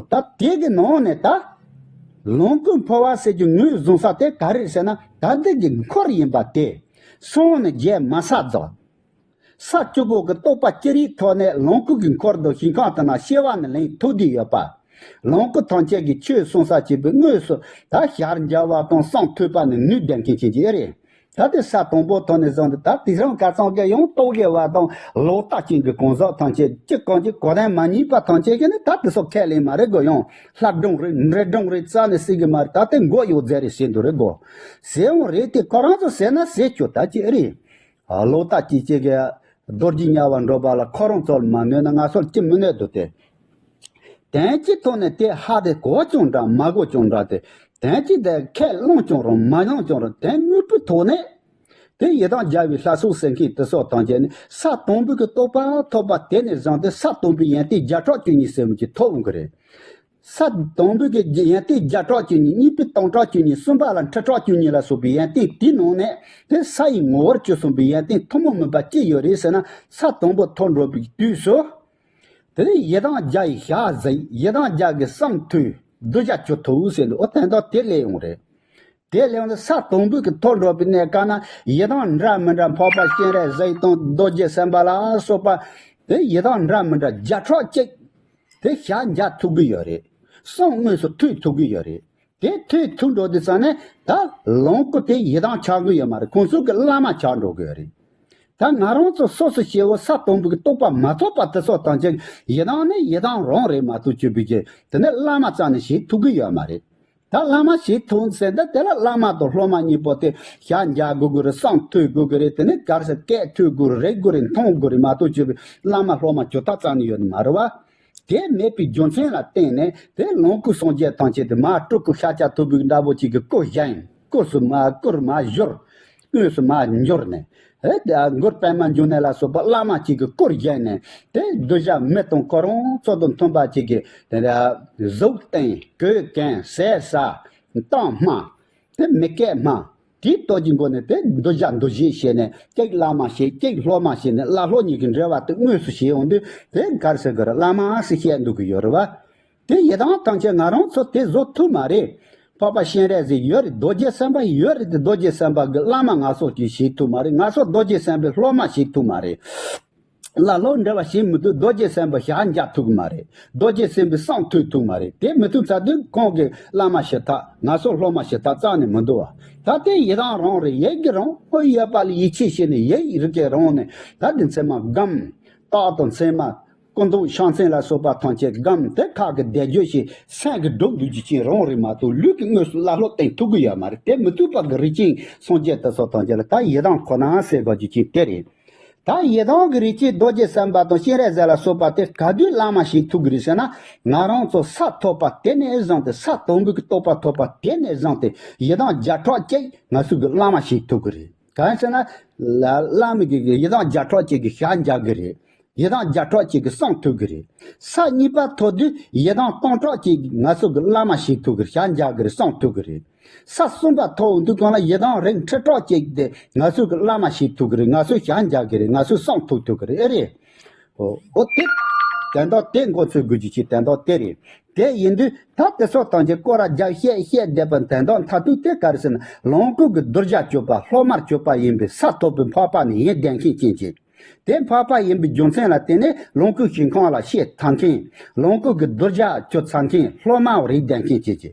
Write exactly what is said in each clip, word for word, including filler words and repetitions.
ད་དེ་གི་ནང་ནས་ད་ལོངས་སྐུ་འཕོ་བ་ཟེར་གྱི་ངོས་བཟུང་ས་དེ་ག་རེ་ཟེར་ན། ད་འདི་གི་འཁོར་ཡིན་པ་དེ་སོང་ནས་རྒྱལ་མ་ས་རྫོགས། ས་བཅུ་པོ་གི་རྟོགས་པ་ཅི་རིགས་ཐོག་ནས་ལོངས་སྐུ་གི་འཁོར་དུ་ཞིང་ཁམས་དེ་ན་སྐྱེ་བ་ནི་ལེན་ཐུབ་བསྡད་ཡོད་པ། ལོངས་སྐུ་ཐམས་ཅད་ཀྱི་ཆོས་གསུང་ས་བྱེད་པའི་དངོས་སུ་ད་ཞལ་མཇལ་བ་དང་གསང་ཐོས་པ་ནི་ནུས་ལྡན་མཁན་ཅན་གྱི་ཨེ་རེད། ད་དེ་ས་དང་པོ་ཐོག་ནས་བཟུང་སྟེ་ད་དེ་རིང་ཁ་སང་གི་ཡང་རྟོག་གེ་བ་དང་ལོག་ལྟ་ཅན་གྱི་གང་ཟག་ཐམས་ཅད་ཀྱི་གང་ཅི་གོ་དོན་མ་རྙེད་པ་ཐམས་ཅད་ཀྱིས་ནི་ད་དེ་སོགས་ཁས་ལེན་མ་རེད་གོ། ཡང་ལྷ་སྒྲུང་རེད། འདྲེ་སྒྲུང་རེད། རྩ་ནས་ཟེར་གི་མ་རེད། ད་དེ་མགོ་གཡོག་རྫས་རེད་ཟེར་འདུག་རེད་གོ། ཟེར་འོང་རེད། དེ་ཁོ་རང་ཚོ་ཟེར་ན་ཟེར་ཆོག་ད་ཅི་ཨེ་རེད། ལོག་ལྟ་ཅན་གྱི་རྡོ་རྗེ་དམྱལ་བ་འགྲོ་བ་ལ་ཁོ་རང་ཚོ་ལ་མ་གནོད་ན་ང་ཚོ་ལ་ཅི་མི་གནོད་འདུག་སྟེ། དོན་གྱི་ཐོག་ནས་དེ་ཧ་དེ་གོ་ཀྱང་འདྲ་མ་གོ་ཀྱང་འདྲ་སྟེ། དོན་གྱི་དེ་ཁས་བླངས་ཀྱང་རུང་མ་བླངས་ཀྱང་རུང་དོན་དངོས་པོའི་ཐོག་ནས། དེ་ཡི་དམ་རྒྱལ་བའི་ལྷ་ཚོགས་ཟེར་མཁན་དེ་སོགས་ཐམས་ཅད་ནི་ས་དང་པོའི་གི་རྟོགས་པ་ཐོབ་པ་དེ་ནས་བཟུང་སྟེ་ས་དང་པོའི་ཡོན་ཏན་བརྒྱ་ཕྲག་བཅུ་གཉིས་ཟེར་བ་ཅིག་ཐོབ་འོང་གི་རེད། ས་དང་པོའི་གི་ཡོན་ཏན་བརྒྱ་ཕྲག་བཅུ་གཉིས། གཉིས་པའི་སྟོང་ཕྲག་བཅུ་གཉིས། གསུམ་པ་ལ་ཁྲི་ཕྲག་བཅུ་གཉིས་ལ་སོགས་པའི་ཡོན་ཏན་དེའི་ནང་ནས་དེ་ས་ཡི་ངོ་བོར་གྱུར་སོང་བའི་ཡོན་ཏན་ཐུན་མོང་མིན་པ་ཅི་ཡོད་རེད་ཟེར་ན། ས་དང་པོ་ཐོབ་འགྲོ་བའི་དུས་སུ། དེ་ནས་ཡི་དམ་རྒྱལ་བའི་ཞལ་གཟིགས། ཡི་དམ་རྒྱལ་གྱི་གསང་ཐོས། གདུལ་བྱ་གྱུར་ཐུབ་ཟེར་འདུག་འོ་དོན་དག་དེ་སླེབས་ཡོང་རེད། དེ་ལས་ས་དང་པོའི་གི་ཐོབ་འགྲོ་བའི་གནས་སྐབས་ན་ཡི་དམ་འདྲ་མི་འདྲ། འཕགས་པ་སྤྱན་རས་གཟིགས་དང་རྡོ་རྗེ་སེམས་དཔའ་ལ་སོགས་པ་དེ་ཡི་དམ་འདྲ་མི་འདྲ་བརྒྱ་ཕྲག་གཅིག་དེ་ཞལ་མཇལ་ཐུབ་ཀྱི་ཡོད་རེད། གསང་དངོས་སུ་ཐོས་ཐུབ་ཀྱི་ཡོད་རེད། དེ་ཐོས་ཐུབ་འགྲོ་དུས་ཙང་ནས་ད་ལོངས་སྐུ་དེ་ཡི་དམ་ཆགས་ཀྱི་ཡོད་མ་རེད། ཁོང་ཚོ་གི་བླ་མ་ཆགས་འགྲོ་གི་ཡོད་རེད། ད་ང་རང་ཚོ་སོ་སོ་སྐྱེ་བོ་ས་དང་པོའི་གི་རྟོགས་པ་མ་ཐོབ་པ་དེ་ཚོ་ཐམས་ཅད་ཡི་དམ་ནི་ཡི་དམ་རང་རེད་མ་གཏོགས་ཅི་བྱེད་ཀྱི་དེ་ནས་བླ་མ་རྩ་ནས་བྱེད་ཐུབ་ཀྱི་ཡོད་མ་རེད། ད་བླ་མ་བྱེད་ཐུབ་ཟེར་ན་དེ་ལ་བླ་མ་དང་སློབ་མ་གཉིས་པོ་དེ་ཞལ་མཇལ་དགོས་ཀྱི་རེད། གསང་ཐོས་དགོས་ཀྱི་རེད། དེ་ནས་ག་རེ་ཟེར། སྐད་ཐོས་དགོས་རེད། རེག་དགོས་རེད། མཐོང་དགོས་རེད་མ་གཏོགས་ཅི་བྱེད་བླ་མ་སློབ་མ་གྱུར་ཐབས་རྩ་ནས་ཡོད་ནི་མ་རེད་བ། དེ་མེད་པའི་རྒྱུ་མཚན་ལ་བརྟེན་ནས་དེ་ལོངས་སྐུ་སངས་རྒྱས་ཐམས་ཅད་དེ་མ་སྤྲུལ་སྐུ་ཤཱཀྱ་ཐུབ་པའི་འདྲ་པོ་ཅིག་གི་སྐུ་བཞེངས། སྐུ་སུ་མ་སྐུར་མ་བཞུར། དངོས་སུ་མ་འབྱོར་ནས། ཨེ་དེ་གུ་རུ་པདྨ་འབྱུང་གནས་ལ་སོགས་པ་བླ་མ་ཅིག་གི་སྐུར་བཞེངས་ནས་དེ་གདུལ་བྱ་མི་དང་ཁོ་རང་ཚོ་དང་མཐུན་པ་ཅིག་གི་དེ་འདྲ་གཟུགས་བསྟན། གོས་གྱོན། ཟས་ཟ། གཏམ་སྨྲ། དེ་མི་སྐད་སྨྲ། དེའི་སྟོབས་ཀྱི་སྒོ་ནས་དེ་གདུལ་བྱ་འདུལ་བྱེད་བྱས་ནས་གཅིག་བླ་མ་བྱེད། གཅིག་སློབ་མ་བྱས་ནས་བླ་སློབ་གཉིས་ཀྱི་འབྲེལ་བ་དེ་དངོས་སུ་བྱས་ཡོང་དུས་དེ་ག་རེ་ཟེར་དགོས་རེད། བླ་མ་ཟེར་བཤད་འདུག་གི་ཡོད་རེད་བ། དེ་ཡི་དམ་ཐམས་ཅད་ང་རང་ཚོ་དེ་བཟོ་ཐུབ་མ་རེད། འཕགས་པ་སྤྱན་རས་གཟིགས་ཡོད་རེད། རྡོ་རྗེ་སེམས་དཔའ་ཡོད་རེད། དེ་རྡོ་རྗེ་སེམས་དཔའ་གི་བླ་མ་ང་ཚོ་གིས་བྱེད་ཐུབ་མ་རེད། ང་ཚོ་རྡོ་རྗེ་སེམས་དཔའི་སློབ་མ་བྱེད་ཐུབ་མ་རེད། བླ་སློབ་འབྲེལ་བ་བྱེད་མི་ཐུབ། རྡོ་རྗེ་སེམས་དཔའི་ཞལ་མཇལ་ཐུབ་ཀྱི་མ་རེད། རྡོ་རྗེ་སེམས་དཔའི་གསང་ཐོས་ཐུབ་མ་རེད། དེ་མི་ཐུབ་ཚར་དུས་ཁོང་གི་བླ་མ་བྱེད་ཐབས། ང་ཚོ་སློབ་མ་བྱེད་ཐབས་རྩ་ནས་མི་འདུག་བ། ད་དེ་ཡི་དམ་རང་རེད། ཡིད་ཀྱི་རང་ཨོ་ཡོད་པ་ལ་ཡིད་ཆེས་བྱས་ནས་ཡིད་རིག་གི་རང་ནས་ད་དེ་མཚན་མ་སྒོམ། རྟགས་དང་མཚན་མ། སྐུ་མདོག་ཕྱག་མཚན་ལ་སོགས་པ་ཐམས་ཅད་སྒོམ། དེ་ཁ་གི་བཟླས་བརྗོད་བྱས། སེམས་ཀྱི་སྒྲུབ་འདོད་རྒྱུ་ཅན་རང་རེད་མ་གཏོགས་ལུས་ཀྱི་དངོས་སུ་བླ་སློབ་བསྟེན་ཐུབ་ཀྱི་ཡོད་མ་རེད། དེ་མི་ཐུབ་པ་གི་རིགས་ཅན་སངས་རྒྱས་དེ་ཚོ་ཐམས་ཅད་ལ་ད་ཡི་དམ་ཁོ་ན་ཟེར་དགོས་རྒྱུ་ཅན་དེ་རེད། ད་ཡི་དམ་གྱི་རིགས་ཅན་རྡོ་རྗེ་སེམས་དཔའ་དང་སྤྱན་རས་གཟིགས་ལ་སོགས་པ་དེ་ག་དུས་བླ་མ་ཞིག་ཐུག་གི་རེད་ཟེར་ན། ང་རང་ཚོ་ས་ཐོབ་པ་དེ་ནས་བཟུང་སྟེ། ས་དང་པོའི་གི་རྟོགས་པ་ཐོབ་པ་དེ་ནས་བཟུང་སྟེ་ཡི་དམ་བརྒྱ་ཕྲག་གཅིག་ང་ཚོ་གི་བླ་མ་ཞིག་ཐུག་གི་རེད། གང་ཟེར་ན། ལ་བླ་མ་གི་ཡི་དམ་བརྒྱ་ཕྲག་གཅིག་གི་ཞལ་མཇལ་གི་རེད། ཡི་དམ་བརྒྱ་ཕྲག་གཅིག་གི་གསང་ཐུག་གི་རེད། ས་གཉིས་པ་ཐོབ་དུས་ཡི་དམ་སྟོང་ཕྲག་གཅིག་ང་ཚོ་གི་བླ་མ་ཞིག་ཐུག་གི་རེད། ཞལ་མཇལ་གི་རེད། གསང་ཐུག་གི་རེད། ས་གསུམ་པ་ཐོབ་འདུག་གང་ལ་ཡི་དམ་རིགས་ཁྲི་ཕྲག་གཅིག་དེ་ང་ཚོ་གི་བླ་མ་ཞིག་ཐུག་གི་རེད། ང་ཚོ་ཞལ་མཇལ་གི་རེད། ང་ཚོ་གསང་ཐུག་ཐུག་གི་རེད། ཨེ་རེད། ཨོ་ཨོ་དེ། དོན་དག་དེ་མགོ་ཚོས་དགོས་རྒྱུ་ཅིག་དོན་དག་དེ་རེད། དེ་ཡིན་དུས་ད་དེ་ཚོ་ཐམས་ཅད་སྐོར་ར་རྒྱག་བཤད་བཤད་བསྡད་པ་དོན་དག་མཐར་ཐུག་དེ་ག་རེ་ཟེར་ན། ལོངས་སྐུ་གི་གདུལ་བྱ་གྱུར་པ་སློབ་མར་གྱུར་པ་ཡིན་པས་ས་ཐོབ་པའི་འཕགས་པ་ནི་ཡིན་ལྡན་མཁན་ཅན་གྱི། དེ་འཕགས་པ་ཡིན་པའི་རྒྱུ་མཚན་ལ་བརྟེན་ནས་ལོངས་སྐུ་ཞིང་ཁམས་ལ་སྐྱེས་ཚར་མཁན། ལོངས་སྐུ་གི་གདུལ་བྱ་གྱུར་ཚར་མཁན་སློབ་མའོ་རིགས་ལྡན་མཁན་ཅན་གྱི།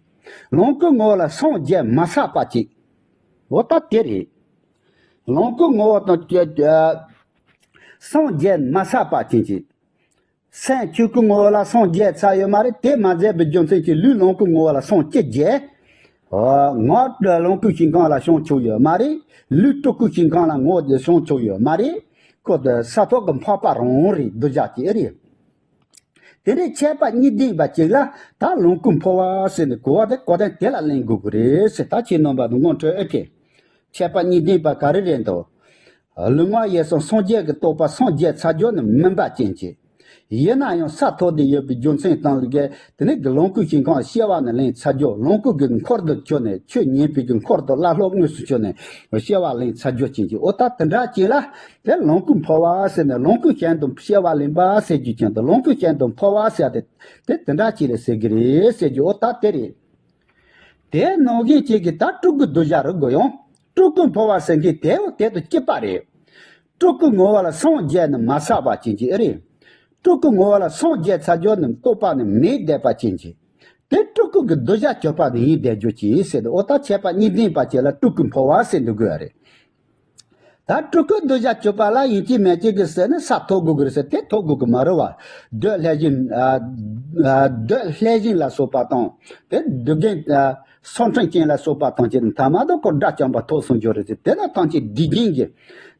ལོངས་སྐུ་ངོ་བོ་ལ་སངས་རྒྱས་མ་ཆགས་པ་ཅིག་འོ་ད་དེ་རེད། ལོངས་སྐུ་ངོ་བོ་དང་བཅས་ཏེ། སངས་རྒྱས་མ་ཆགས་པ་ཅན་གྱི། སེམས་ཆོས་སྐུ་ངོ་བོ་ལ་སངས་རྒྱས་ཚར་ཡོད་མ་རེད། དེ་མ་མཛད་པའི་རྒྱུ་མཚན་གྱིས་ལུས་ལོངས་སྐུ་ངོ་བོ་ལ་སངས་ཅི་རྒྱས། ཨོ། ངག་ལོངས་སྐུ་ཞིང་ཁམས་ལ་བྱང་ཆུབ་ཡོད་མ་རེད། ལུས་སྤྲུལ་སྐུ་ཞིང་ཁམས་ལ་ངོ་བོ་དེ་བྱང་ཆུབ་ཡོད་མ་རེད། ཁོ་དེ་ས་ཐོབ་ཀྱི་འཕགས་པ་རང་རེད། གདུལ་བྱ་ཅིག་རེད། དེ་ནས་ཁྱད་པར་གཉིས་ལྡན་པ་ཅིག་ལ་ད་ལོངས་སྐུ་འཕོ་བ་ཟེར་ནས་གོ་བ་དེ་གོ་དོན་དེ་ལ་ལེན་དགོས་ཀྱི་རེད་ཟེར། ད་ཁྱེད་རྣམ་པ་ཚོ་ངོ་འཕྲོད་ཨེ་ཕེ། ཁྱད་པར་གཉིས་ལྡན་པ་ག་རེ་རེད་འདུག་ལུས་ངག་ཡིད་གསུམ་སངས་རྒྱས་ཀྱི་རྟོགས་པ་སངས་རྒྱས་ཚར་རྒྱུ་ནི་མིན་པ་ཅན་གྱི། ཡིན་ན་ཡང་ས་མཐོ་དེ་ཡོད་པའི་རྒྱུ་མཚན་དང་གི་དེ་ནི་གི་ལོངས་སྐུའི་ཞིང་ཁམས་སྐྱེ་བ་ནི་ལེན་ཚར་རྒྱུ། ལོངས་སྐུ་གི་འཁོར་དུ་གྱུར་ནས་ཆོས་ཉན་པའི་གི་འཁོར་དུ་བླ་སློབ་དངོས་སུ་གྱུར་ནས་སྐྱེ་བ་ལེན་ཚར་རྒྱུ་ཅན་གྱི། འོ་ད་དེ་འདྲ་ཅིག་ལ་དེ་ལོངས་སྐུ་འཕོ་བ་ཟེར་ནས། ལོངས་སྐུ་གཞན་དུ་སྐྱེ་བ་ལེན་པ་ཟེར་རྒྱུ་ཅན་དུ་ལོངས་སྐུ་གཞན་དུ་འཕོ་བ་ཟེར་ཏེ། དེ་དེ་འདྲ་ཅིག་ལ་ཟེར་གི་རེད་ཟེར་རྒྱུ། འོ་ད་དེ་རེད། དེ་ནང་བཞིན་གཅིག་གིས་ད་སྤྲུལ་སྐུའི་གདུལ་བྱ་རིགས་དགོས་ཡང་། སྤྲུལ་སྐུ་འཕོ་བ་ཟེར་མཁན་དེ་དེ་དང་གཅིག་པ་རེད། སྤྲུལ་སྐུའི་ངོ་བོ་ལ་སངས་རྒྱས་ནི་མ་བསགས་པ་ཅན་གྱི་ཨེ་རེད། སྤྲུལ་སྐུའི་ངོ་བོ་ལ་སངས་རྒྱས་ཚར་རྒྱུ་ནི་རྟོགས་པ་ནི་མེད་བསྡད་པ་ཅན་གྱི། དེ་སྤྲུལ་སྐུ་གི་གདུལ་བྱ་གྱུར་པ་ནི་ཡིན་བསྡད་རྒྱུ་ཅིག་ཟེར་ཏེ། འོ་ད་ཁྱད་པར་གཉིས་ལྡན་པ་ཅིག་ལ་སྤྲུལ་སྐུ་འཕོ་བ་ཟེར་འདུག་དགོས་རེད། ད་སྤྲུལ་སྐུ་གདུལ་བྱ་གྱུར་པ་ལ་ཡིན་གཅིག་མིན་གཅིག་གི་ཟེར་ནས་ས་མཐོ་དགོས་ཀྱི་རེད་ཟེར། དེ་མཐོ་དགོས་ཀྱི་མ་རེད་བ། རྡོ་ལྷས་བྱིན། ཨ། ཨ། རྡོ་ལྷས་བྱིན་ལ་སོགས་པ་དང་། དེ་རྡོ་རྒན། ཨ། སོར་ཕྲེང་ཅན་ལ་སོགས་པ་ཐམས་ཅད་ཐ་མ་དང་ཁོ་དགྲ་བཅོམ་པ་ཐོབ་སོང་རྒྱུ་རེད་ཟེར། དེ་ན་ཐམས་ཅད་སྡིག་རྒན་གྱི།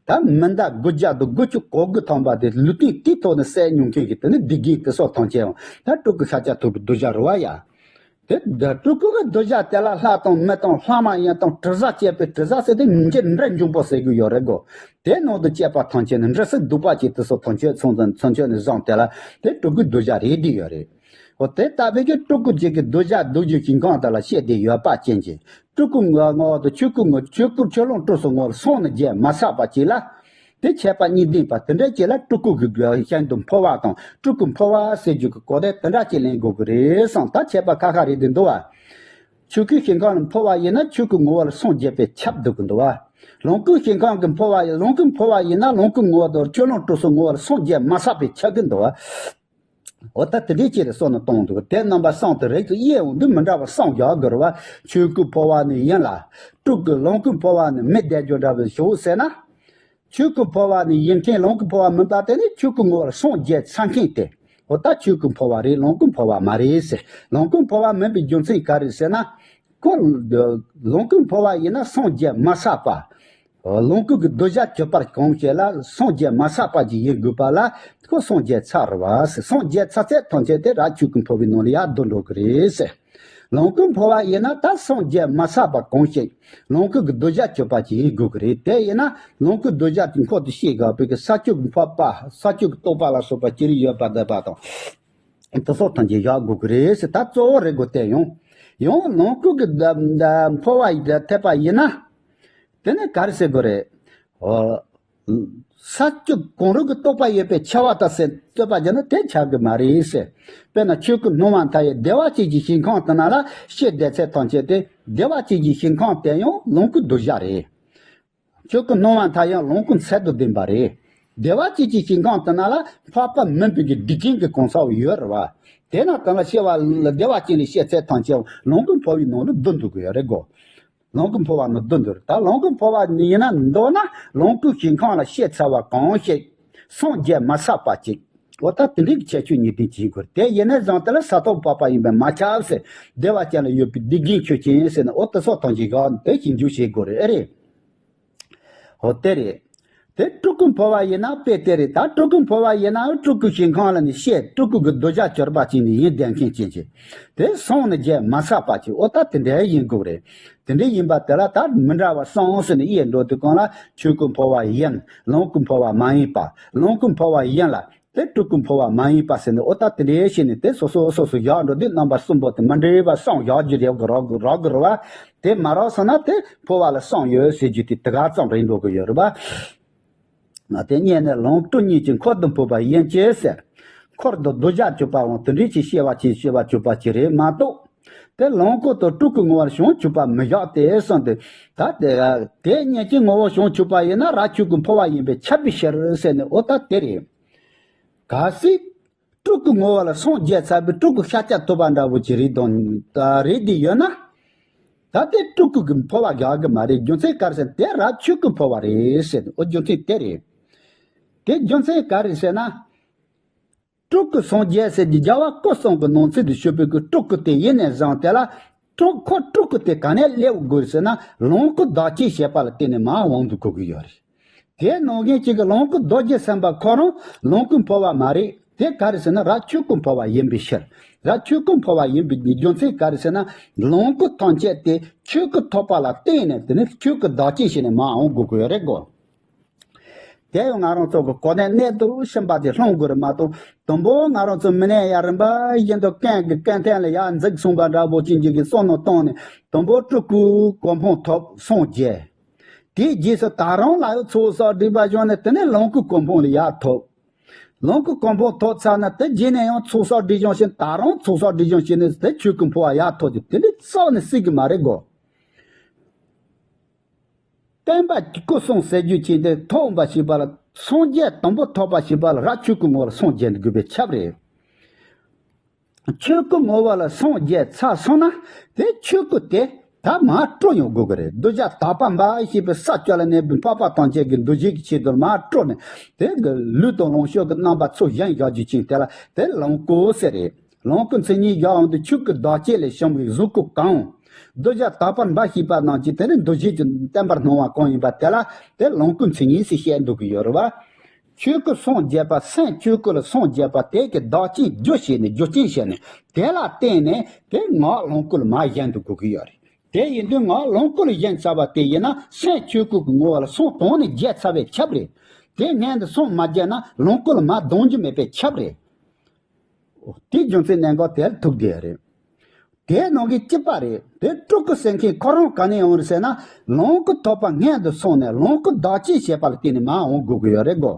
ད་མི་འདའ་དགུ་བརྒྱ་དང་དགུ་བཅུ་གོ་དགུ་ཐམ་པ་དེ་ལུས་རྟེན་དེའི་ཐོག་ནས་བསད་མྱོང་མཁན་གྱི་དེ་ནི་སྡིག་རྒན་དེ་སོགས་ཐམས་ཅད་ཡང་ད་སྤྲུལ་སྐུ་ཤཱཀྱ་ཐུབ་པའི་གདུལ་བྱ་རེད་བ་ཡ། དེ་འདྲ་སྤྲུལ་སྐུ་གི་གདུལ་བྱ་དེ་ལ་ལྷ་དང་མི་དང་ལྷ་མ་ཡིན་དང་དྲི་ཟ་བཅས་པའི་དྲི་ཟ་ཟེར་ཏེ་མི་འདྲ་འབྱུང་པོ་ཟེར་གྱི་ཡོད་རེད་གོ། དེ་ནང་དུ་སྐྱེས་པ་ཐམས་ཅད་ནི་འབྲས་སི་སྡུག་པ་ཅིག་དེ་ཚོ་ཐམས་ཅད་ཚུན་ཚོད་ཚུན་ཆད་ནས་བཟུང་དེ་ལ་དེ་སྤྲུལ་སྐུའི་གདུལ་བྱ་རེད་བསྡད་ཡོད་རེད། འོ་དེ་ལྟ་བུའི་གི་སྤྲུལ་སྐུ་ཅིག་གི་གདུལ་བྱ་གདུལ་བྱའི་ཞིང་ཁམས་དེ་ལ་སྐྱེས་བསྡད་ཡོད་པ་ཅན་གྱི། སྤྲུལ་སྐུ་ངོ་བོ་དང་ཆོས་སྐུ་ངོ་། ཆོས་སྐུ་ཆོས་ལོངས་སྤྲུལ་གསུམ་ངོ་བོ་ལ་སངས་ནས་རྒྱས་མ་བསགས་པ་ཅིག་ལ། དེ་ཁྱད་པར་གཉིས་ལྡན་པ་དེ་འདྲ་ཅིག་ལ་སྤྲུལ་སྐུ་གི་གཞན་དུ་འཕོ་བ་དང་སྤྲུལ་སྐུ་འཕོ་བ་ཟེར་རྒྱུ་གི་གོ་དོན་དེ་འདྲ་ཅིག་ལེན་དགོས་ཀྱི་རེད་བསམ། ད་ཁྱད་པར་ཁ་ཁ་རེད་དེ་འདུག་བ། ཆོས་སྐུའི་ཞིང་ཁམས་ལ་འཕོ་བ་ཡིན་ན་ཆོས་སྐུ་ངོ་བོ་ལ་སངས་རྒྱས་པས་ཁྱབ་འདུག་གི་འདུག་བ། ལོངས་སྐུའི་ཞིང་ཁམས་ཀྱི་འཕོ་བ་ཡིན། ལོངས་སྐུ་འཕོ་བ་ཡིན་ན་ལོངས་སྐུ་ངོ་བོ་དང་ཆོས་ལོངས་སྤྲུལ་གསུམ་ངོ་བོ་ལ་སངས་རྒྱས་མ་བསགས་པས་ཁྱབ་གི་འདུག་བ། འོ་ད་དེ་འདྲའི་ཆེད་ལ་སོགས་ནས་གཏོང་འདུག་དེ་རྣམ་པ་གསུམ་དེ་རིགས་སུ་དབྱེ་འོང་དུས་མི་འདྲ་བ་གསུམ་བཞག་དགོས་རེད་བ། ཆོས་སྐུ་འཕོ་བ་ནི་ཡིན་ལ། སྤྲུལ་སྐུ་ལོངས་སྐུ་འཕོ་བ་ནི་མི་བསྡད་རྒྱུ་འདྲ་བའི་ཞོག་ཟེར་ན། ཆོས་སྐུ་འཕོ་བ་ནི་ཡིན་མཁན་ལོངས་སྐུ་འཕོ་བ་མིན་པ་དེ་ནི་ཆོས་སྐུ་ངོ་བོར་སངས་རྒྱས་ཚར་མཁན་དེ། འོ་ད་ཆོས་སྐུ་འཕོ་བ་རེད། ལོངས་སྐུ་འཕོ་བ་མ་རེད་ཟེར། ལོངས་སྐུ་འཕོ་བ་མིན་པའི་རྒྱུ་མཚན་ག་རེ་ཟེར་ན། ཁོ་ལོངས་སྐུ་འཕོ་བ་ཡིན་ན་སངས་རྒྱས་མ་བསགས་པ། ལོངས་སྐུ་གི་གདུལ་བྱ་གྱུར་པ་གང་ཞིག་ལ་སངས་རྒྱས་མ་བསགས་པ་ཅིག་ཡིན་དགོས་པ་ལ་ཁོ་སངས་རྒྱས་ཚར་བ་ཟེར། སངས་རྒྱས་ཚར་ཚད་ཐམས་ཅད་དེ་ར་ཆོས་སྐུ་འཕོ་བའི་ནང་ལ་ཡར་བསྡུ་འགྲོ་གི་རེད་ཟེར། ལོངས་སྐུ་འཕོ་བ་ཡིན་ན་ད་སངས་རྒྱས་མ་བསགས་པ་གང་ཞིག་ལོངས་སྐུ་གི་གདུལ་བྱ་གྱུར་པ་ཅིག་ཡིན་དགོས་ཀྱི་རེད། དེ་ཡིན་ན་ལོངས་སྐུ་གདུལ་བྱ་གྱི་འཁོར་དུ་སྐྱེ་དགོས་པའི་གི་ས་བཅུ་གི་འཕགས་པ། ས་བཅུ་གི་རྟོག་པ་ལ་སོགས་པ་ཅི་རིགས་ཡོད་པ་འདོད་པ་དང་། དེ་སོགས་ཐམས་ཅད་བཞག་དགོས་ཀྱི་རེད་ཟེར། ད་གཙོ་བོ་རེད་དགོས་དེ་ཡང་། ཡང་ལོངས་སྐུ་གི་འཕོ་བ་ཐེབས་པ་ཡིན་ན། དེ་ནི་ག་རེ་ཟེར་དགོས་རེད། འོ། ས་བཅུ་གང་རུང་གི་རྟོག་པ་ཡོད་པའི་ཆེ་བ་དང་ཟེར་རྩོད་པ་བརྒྱབ་ན་དེ་ཆགས་ཀྱི་མ་རེད་ཟེར། དཔེར་ན་ཆོས་སྐུ་སྣང་བ་མཐའ་ཡས་བདེ་བ་ཅན་གྱི་ཞིང་ཁམས་དེ་ན་ལ་སྐྱེས་བསྡད་ཚད་ཐམས་ཅད་དེ་བདེ་བ་ཅན་གྱི་ཞིང་ཁམས་དེ་ཡང་ལོངས་སྐུའི་གདུལ་བྱ་རེད། ཆོས་སྐུ་སྣང་བ་མཐའ་ཡས་ལོངས་སྐུ་ཚད་དང་ལྡན་པ་རེད། བདེ་བ་ཅན་གྱི་ཞིང་ཁམས་དེ་ན་ལ་འཕགས་པ་མིན་པའི་གི་སྡིག་ཅན་གྱི་གང་ཟག་ཡོད་རེད་བ། དེ་ན་དེ་ལ་སྐྱེ་བ་ལ་བདེ་བ་ཅན་ལ་སྐྱེས་ཚད་ཐམས་ཅད་ལོངས་སྐུ་འཕོ་བའི་ནང་ལ་བསྡུ་འདུག་གི་ཡོད་རེད་གོ། ལོངས་སྐུ་འཕོ་བ་ནི་བསྡུ་འདུག་ད་ལོངས་སྐུ་འཕོ་བ་ཡིན་ན་མདོར་ན་ལོངས་སྐུའི་ཞིང་ཁམས་ལ་སྐྱེས་ཚར་བ་གང་ཞིག་སངས་རྒྱས་མ་བསགས་པ་ཅིག་འོ་ད་དེ་འདྲའི་ཁྱད་ཆོས་གཉིས་ལྡན་ཅིག་ཡིན་དགོས། དེ་ཡིན་ནའི་བཟང་དེ་ལ་ས་ཐོབ་པ་པ་ཡིན་པས་མ་ཁྱབ་ཟེར། བདེ་བ་ཅན་ལ་ཡོད་པའི་སྡིག་རྒན་ཆོས་ཅན་ཟེར་ན་འོ་དེ་སོགས་ཐམས་ཅད་གང་དེ་ཞིབ་འཇུག་བྱེད་དགོས་རེད། ཨེ་རེད། འོ་དེ་རེད། དེ་སྤྲུལ་སྐུ་འཕོ་བ་ཡིན་ན་དཔེ་དེ་རེད། ད་སྤྲུལ་སྐུ་འཕོ་བ་ཡིན་ནའང་སྤྲུལ་སྐུའི་ཞིང་ཁམས་ལ་ནི་སྐྱེས། སྤྲུལ་སྐུ་གི་གདུལ་བྱ་གྱུར་པ་ཅིག་ནི་ཡིན་བསྡད་མཁན་ཅན་གྱི། དེ་སངས་ནས་རྒྱས་མ་བསགས་པ་ཅིག་འོ་ད་དེ་འདྲའི་ཡིན་དགོས་རེད། དེ་འདྲའི་ཡིན་པ་དེ་ལ་ད་མི་འདྲ་བ་གསུམ་ཟེར་ནས་དབྱེ་འགྲོ་དུས་གང་ལ་ཆོས་སྐུ་འཕོ་བ་ཡིན། ལོངས་སྐུ་འཕོ་བ་མ་ཡིན་པ། ལོངས་སྐུ་འཕོ་བ་ཡིན་ལ། དེ་སྤྲུལ་སྐུ་འཕོ་བ་མ་ཡིན་པ་ཟེར་ནས་འོ་ད་དེ་འདྲའི་བྱས་ནས་དེ་སོ་སོ་སོ་སོ་བཞག་འགྲོ་དུས་རྣམ་པ་གསུམ་པོ་དེ་མི་འདྲ་བ་གསུམ་བཞག་རྒྱུ་རེད་གི་རག་གི་རག་གི་རེད་བ། དེ་མ་རག་སོང་ན་དེ་འཕོ་བ་ལ་གསུམ་ཡོད་ཟེར་རྒྱུ་དེ་དེ་ག་ཙམ་རེད་འགྲོ་གི་ཡོད་རེད་བ། ང་དེ་སྙེད་ནས་ལོངས་སྤྲུལ་གཉིས་ཀྱི་འཁོར་དུ་འཕོས་པ་ཡིན་གྱི་ཟེར། འཁོར་དུ་གདུལ་བྱ་གྱུར་པའང་དེ་འདྲའི་ཅིག་སྐྱེ་བ་ཅིག་སྐྱེ་བ་གྱུར་པ་ཅིག་རེད་མ་གཏོགས། དེ་ལོངས་སྐུ་དང་སྤྲུལ་སྐུ་ངོ་བོར་བྱང་ཆུབ་པ་མི་བཞག་སྟེ་གསུངས་ཏེ། ད་དེ་དེ་སྙེད་ཀྱི་ངོ་བོ་བྱང་ཆུབ་པ་ཡིན་ན་ར་ཆོས་སྐུ་འཕོ་བ་ཡིན་པས་ཁྱབ་པའི་ཕྱིར་ཟེར་ནས་འོ་ད་དེ་རེད། གལ་སྲིད། སྤྲུལ་སྐུ་ངོ་བོ་ལ་སངས་རྒྱས་ཚར་བའི་སྤྲུལ་སྐུ་ཤཱཀྱ་ཐུབ་པ་འདྲ་བོ་ཅིག་རེད་དང་། ད་རེད་དེ་ཡོད་ན། ད་དེ་སྤྲུལ་སྐུ་གི་འཕོ་བ་རྒྱག་གི་མ་རེད། རྒྱུ་མཚན་ག་རེ་ཟེར་ན་དེ་ར་ཆོས་སྐུ་འཕོ་བ་རེད་ཟེར་ནས་འོ་རྒྱུ་མཚན་དེ་རེད། དེ་རྒྱུ་མཚན་ག་རེ་ཟེར་ན། སྤྲུལ་སྐུ་སངས་རྒྱས་ཟེར་གྱི་རྒྱལ་བ་སྐུ་གསུམ་གྱི་ནང་ཚན་དུ་ཞུགས་པའི་གི་སྤྲུལ་སྐུ་དེ་ཡིན་ནའི་བཟང་དེ་ལ། སྤྲུལ་ཁོ་སྤྲུལ་སྐུ་དེ་ག་ནས་སླེབས་དགོས་ཟེར་ན་ལོངས་སྐུ་བདག་བསྐྱེད་བྱས་པ་ལ་བརྟེན་ནས་མར་འོང་དུ་གོ་གི་ཡོད་རེད། དེ་ནང་བཞིན་གཅིག་གི་ལོངས་སྐུ་རྡོ་རྗེ་སེམས་དཔའ་ཁོ་རང་ལོངས་སྐུ་འཕོ་བ་མ་རེད། དེ་ག་རེ་ཟེར་ན་ར་ཆོས་སྐུ་འཕོ་བ་ཡིན་པའི་ཕྱིར། ར་ཆོས་སྐུ་འཕོ་བ་ཡིན་པའི་རྒྱུ་མཚན་ག་རེ་ཟེར་ན་ལོངས་སྐུ་ཐམས་ཅད་དེ་ཆོས་སྐུ་ཐོབ་པ་ལ་བརྟེན་ནས་དེ་ནི་ཆོས་སྐུ་བདག་བསྐྱེད་བྱས་ནས་མར་འོང་དགོས་ཀྱི་ཡོད་རེད་གོ། དེ་ཡང་ང་རང་ཚོ་གི་གོ་གནས་གནད་དུ་ཕྱིན་པ་དེ་སློང་དགོས་རེད་མ་གཏོགས། དང་པོ་ང་རང་ཚོ་མི་ནས་ཡ་རིམ་པ་བཞིན་དུ་ཀན་གྱི་ཀན་ཐན་ལ་ཡ་འཛེགས་སོང་བ་འདྲ་པོ་ཅན་གྱི་གི་བསམ་བློ་བཏང་ནས། དང་པོ་སྤྲུལ་སྐུའི་གོ་འཕང་ཐོབ་སངས་རྒྱས། དེའི་རྗེས་སུ་ད་རུང་ལ་ཡང་ཚོགས་བསགས་སྒྲིབ་པ་སྦྱངས་ནས། དེ་ནས་ལོངས་སྐུའི་གོ་འཕང་ལ་ཡར་ཐོབ། ལོངས་སྐུའི་གོ་འཕང་ཐོབ་ཚར་ན། དེ་རྗེས་ནས་ཡང་ཚོགས་བསགས་སྒྲིབ་སྦྱོང་བྱས། ད་རུང་ཚོགས་བསགས་སྒྲིབ་སྦྱོང་བྱས་ནས་དེ་ཆོས་སྐུ་འཕོ་བ་ཡར་ཐོབ་ཀྱི། དེ་འདྲའི་རྩ་བ་ནས་སྲིད་ཀྱི་མ་རེད་གོ། བསྟན་པ་སྐུ་གསུམ་ཟེར་རྒྱུ་ཅན་དེ་ཐོབ་པ་ཞེས་པ་ལ། སངས་རྒྱས་དང་པོ་ཐོབ་པ་ཞེས་པ་ལ་ར་ཆོས་སྐུ་ངོ་བོ་ལ་སངས་རྒྱས་དགོས་པའི་ཁྱབ་རེད། ཆོས་སྐུ་ངོ་བོ་ལ་སངས་རྒྱས་ཚར་སོང་ན། དེ་ཆོས་སྐུ་དེ་ད་མར་སྤྲོ་ཡོང་དགོས་ཀྱི་རེད། གདུལ་བྱ་དག་པ་འབའ་ཞིག་པའི་ས་བཅུ་ལ་གནས་པའི་འཕགས་པ་ཐམས་ཅད་ཀྱི་འདུ་ཤེས་ཀྱི་ཆེད་དུ་མར་སྤྲོ་ནས། དེ་གི་ལུས་དང་ལོངས་སྤྱོད་ཀྱི་རྣམ་པ་ཚུར་བཞེངས་བཞག་རྒྱུ་ཅན་དེ་ལ་དེ་ལོངས་སྐུ་ཟེར་རེད། ལོངས་སྐུ་མཚན་ཉིད་བཞག་འོང་དུས། ཆོས་སྐུ་བདག་བསྐྱེད་ལས་བྱུང་བའི་གཟུགས་སྐུ་གང་། གདུལ་བྱ་དག་པ་འབའ་ཞིག་པ་རྣམས་ཀྱི་དེ་ནི་འདུ་ཤེས་ཀྱི་བརྟན་པར་སྣང་བ་གང་ཡིན་པ་དེ་ལ་དེ་ལོངས་སྐུ་མཚན་ཉིད་ཟེར་བཤད་འདུག་གི་ཡོད་རེད་བ། ཆོས་སྐུ་སངས་རྒྱས་པ། སེམས་ཆོས་སྐུ་ལ་སངས་རྒྱས་པ་དེ་གི་བདག་རྐྱེན་རྒྱུ་བྱས་ནས། རྒྱུ་རྐྱེན་བྱས་ནས། དེ་ལ་བརྟེན་ནས་དེ་ངག་ལོངས་སྐུ་ལ་མར་བཞེངས་འདུག་དགོས་ཀྱི་ཡོད་རེད། དེ་ཡིན་དུས་ངག་ལོངས་སྐུ་ལ་བཞེངས་ཚར་བ་དེ་ཡིན་ན། སེམས་ཆོས་སྐུ་གི་ངོ་བོ་ལ་སངས་དོན་ནས་རྒྱས་ཚར་བའི་ཁྱབ་རེད། དེ་སྔོན་དུ་སངས་མ་རྒྱས་ན་ལོངས་སྐུ་ལ་མར་ལྡང་རྒྱུ་མེད་པའི་ཁྱབ་རེད། དེའི་རྒྱུ་མཚན་གནད་འགག་དེར་ཐུག་བསྡད་རེད། དེའི་ནང་གི་གཅིག་པ་རེད། དེ་སྤྲུལ་སྐུ་ཟེར་མཁན་ཁོ་རང་ག་ནས་ཡོང་རེད་ཟེར་ན། ལོངས་སྐུ་ཐོབ་པ་སྔོན་དུ་སོང་ནས་ལོངས་སྐུ་བདག་བསྐྱེད་བྱས་པ་ལ་བརྟེན་ནས་མར་འོང་དགོས་ཀྱི་ཡོད་རེད་གོ།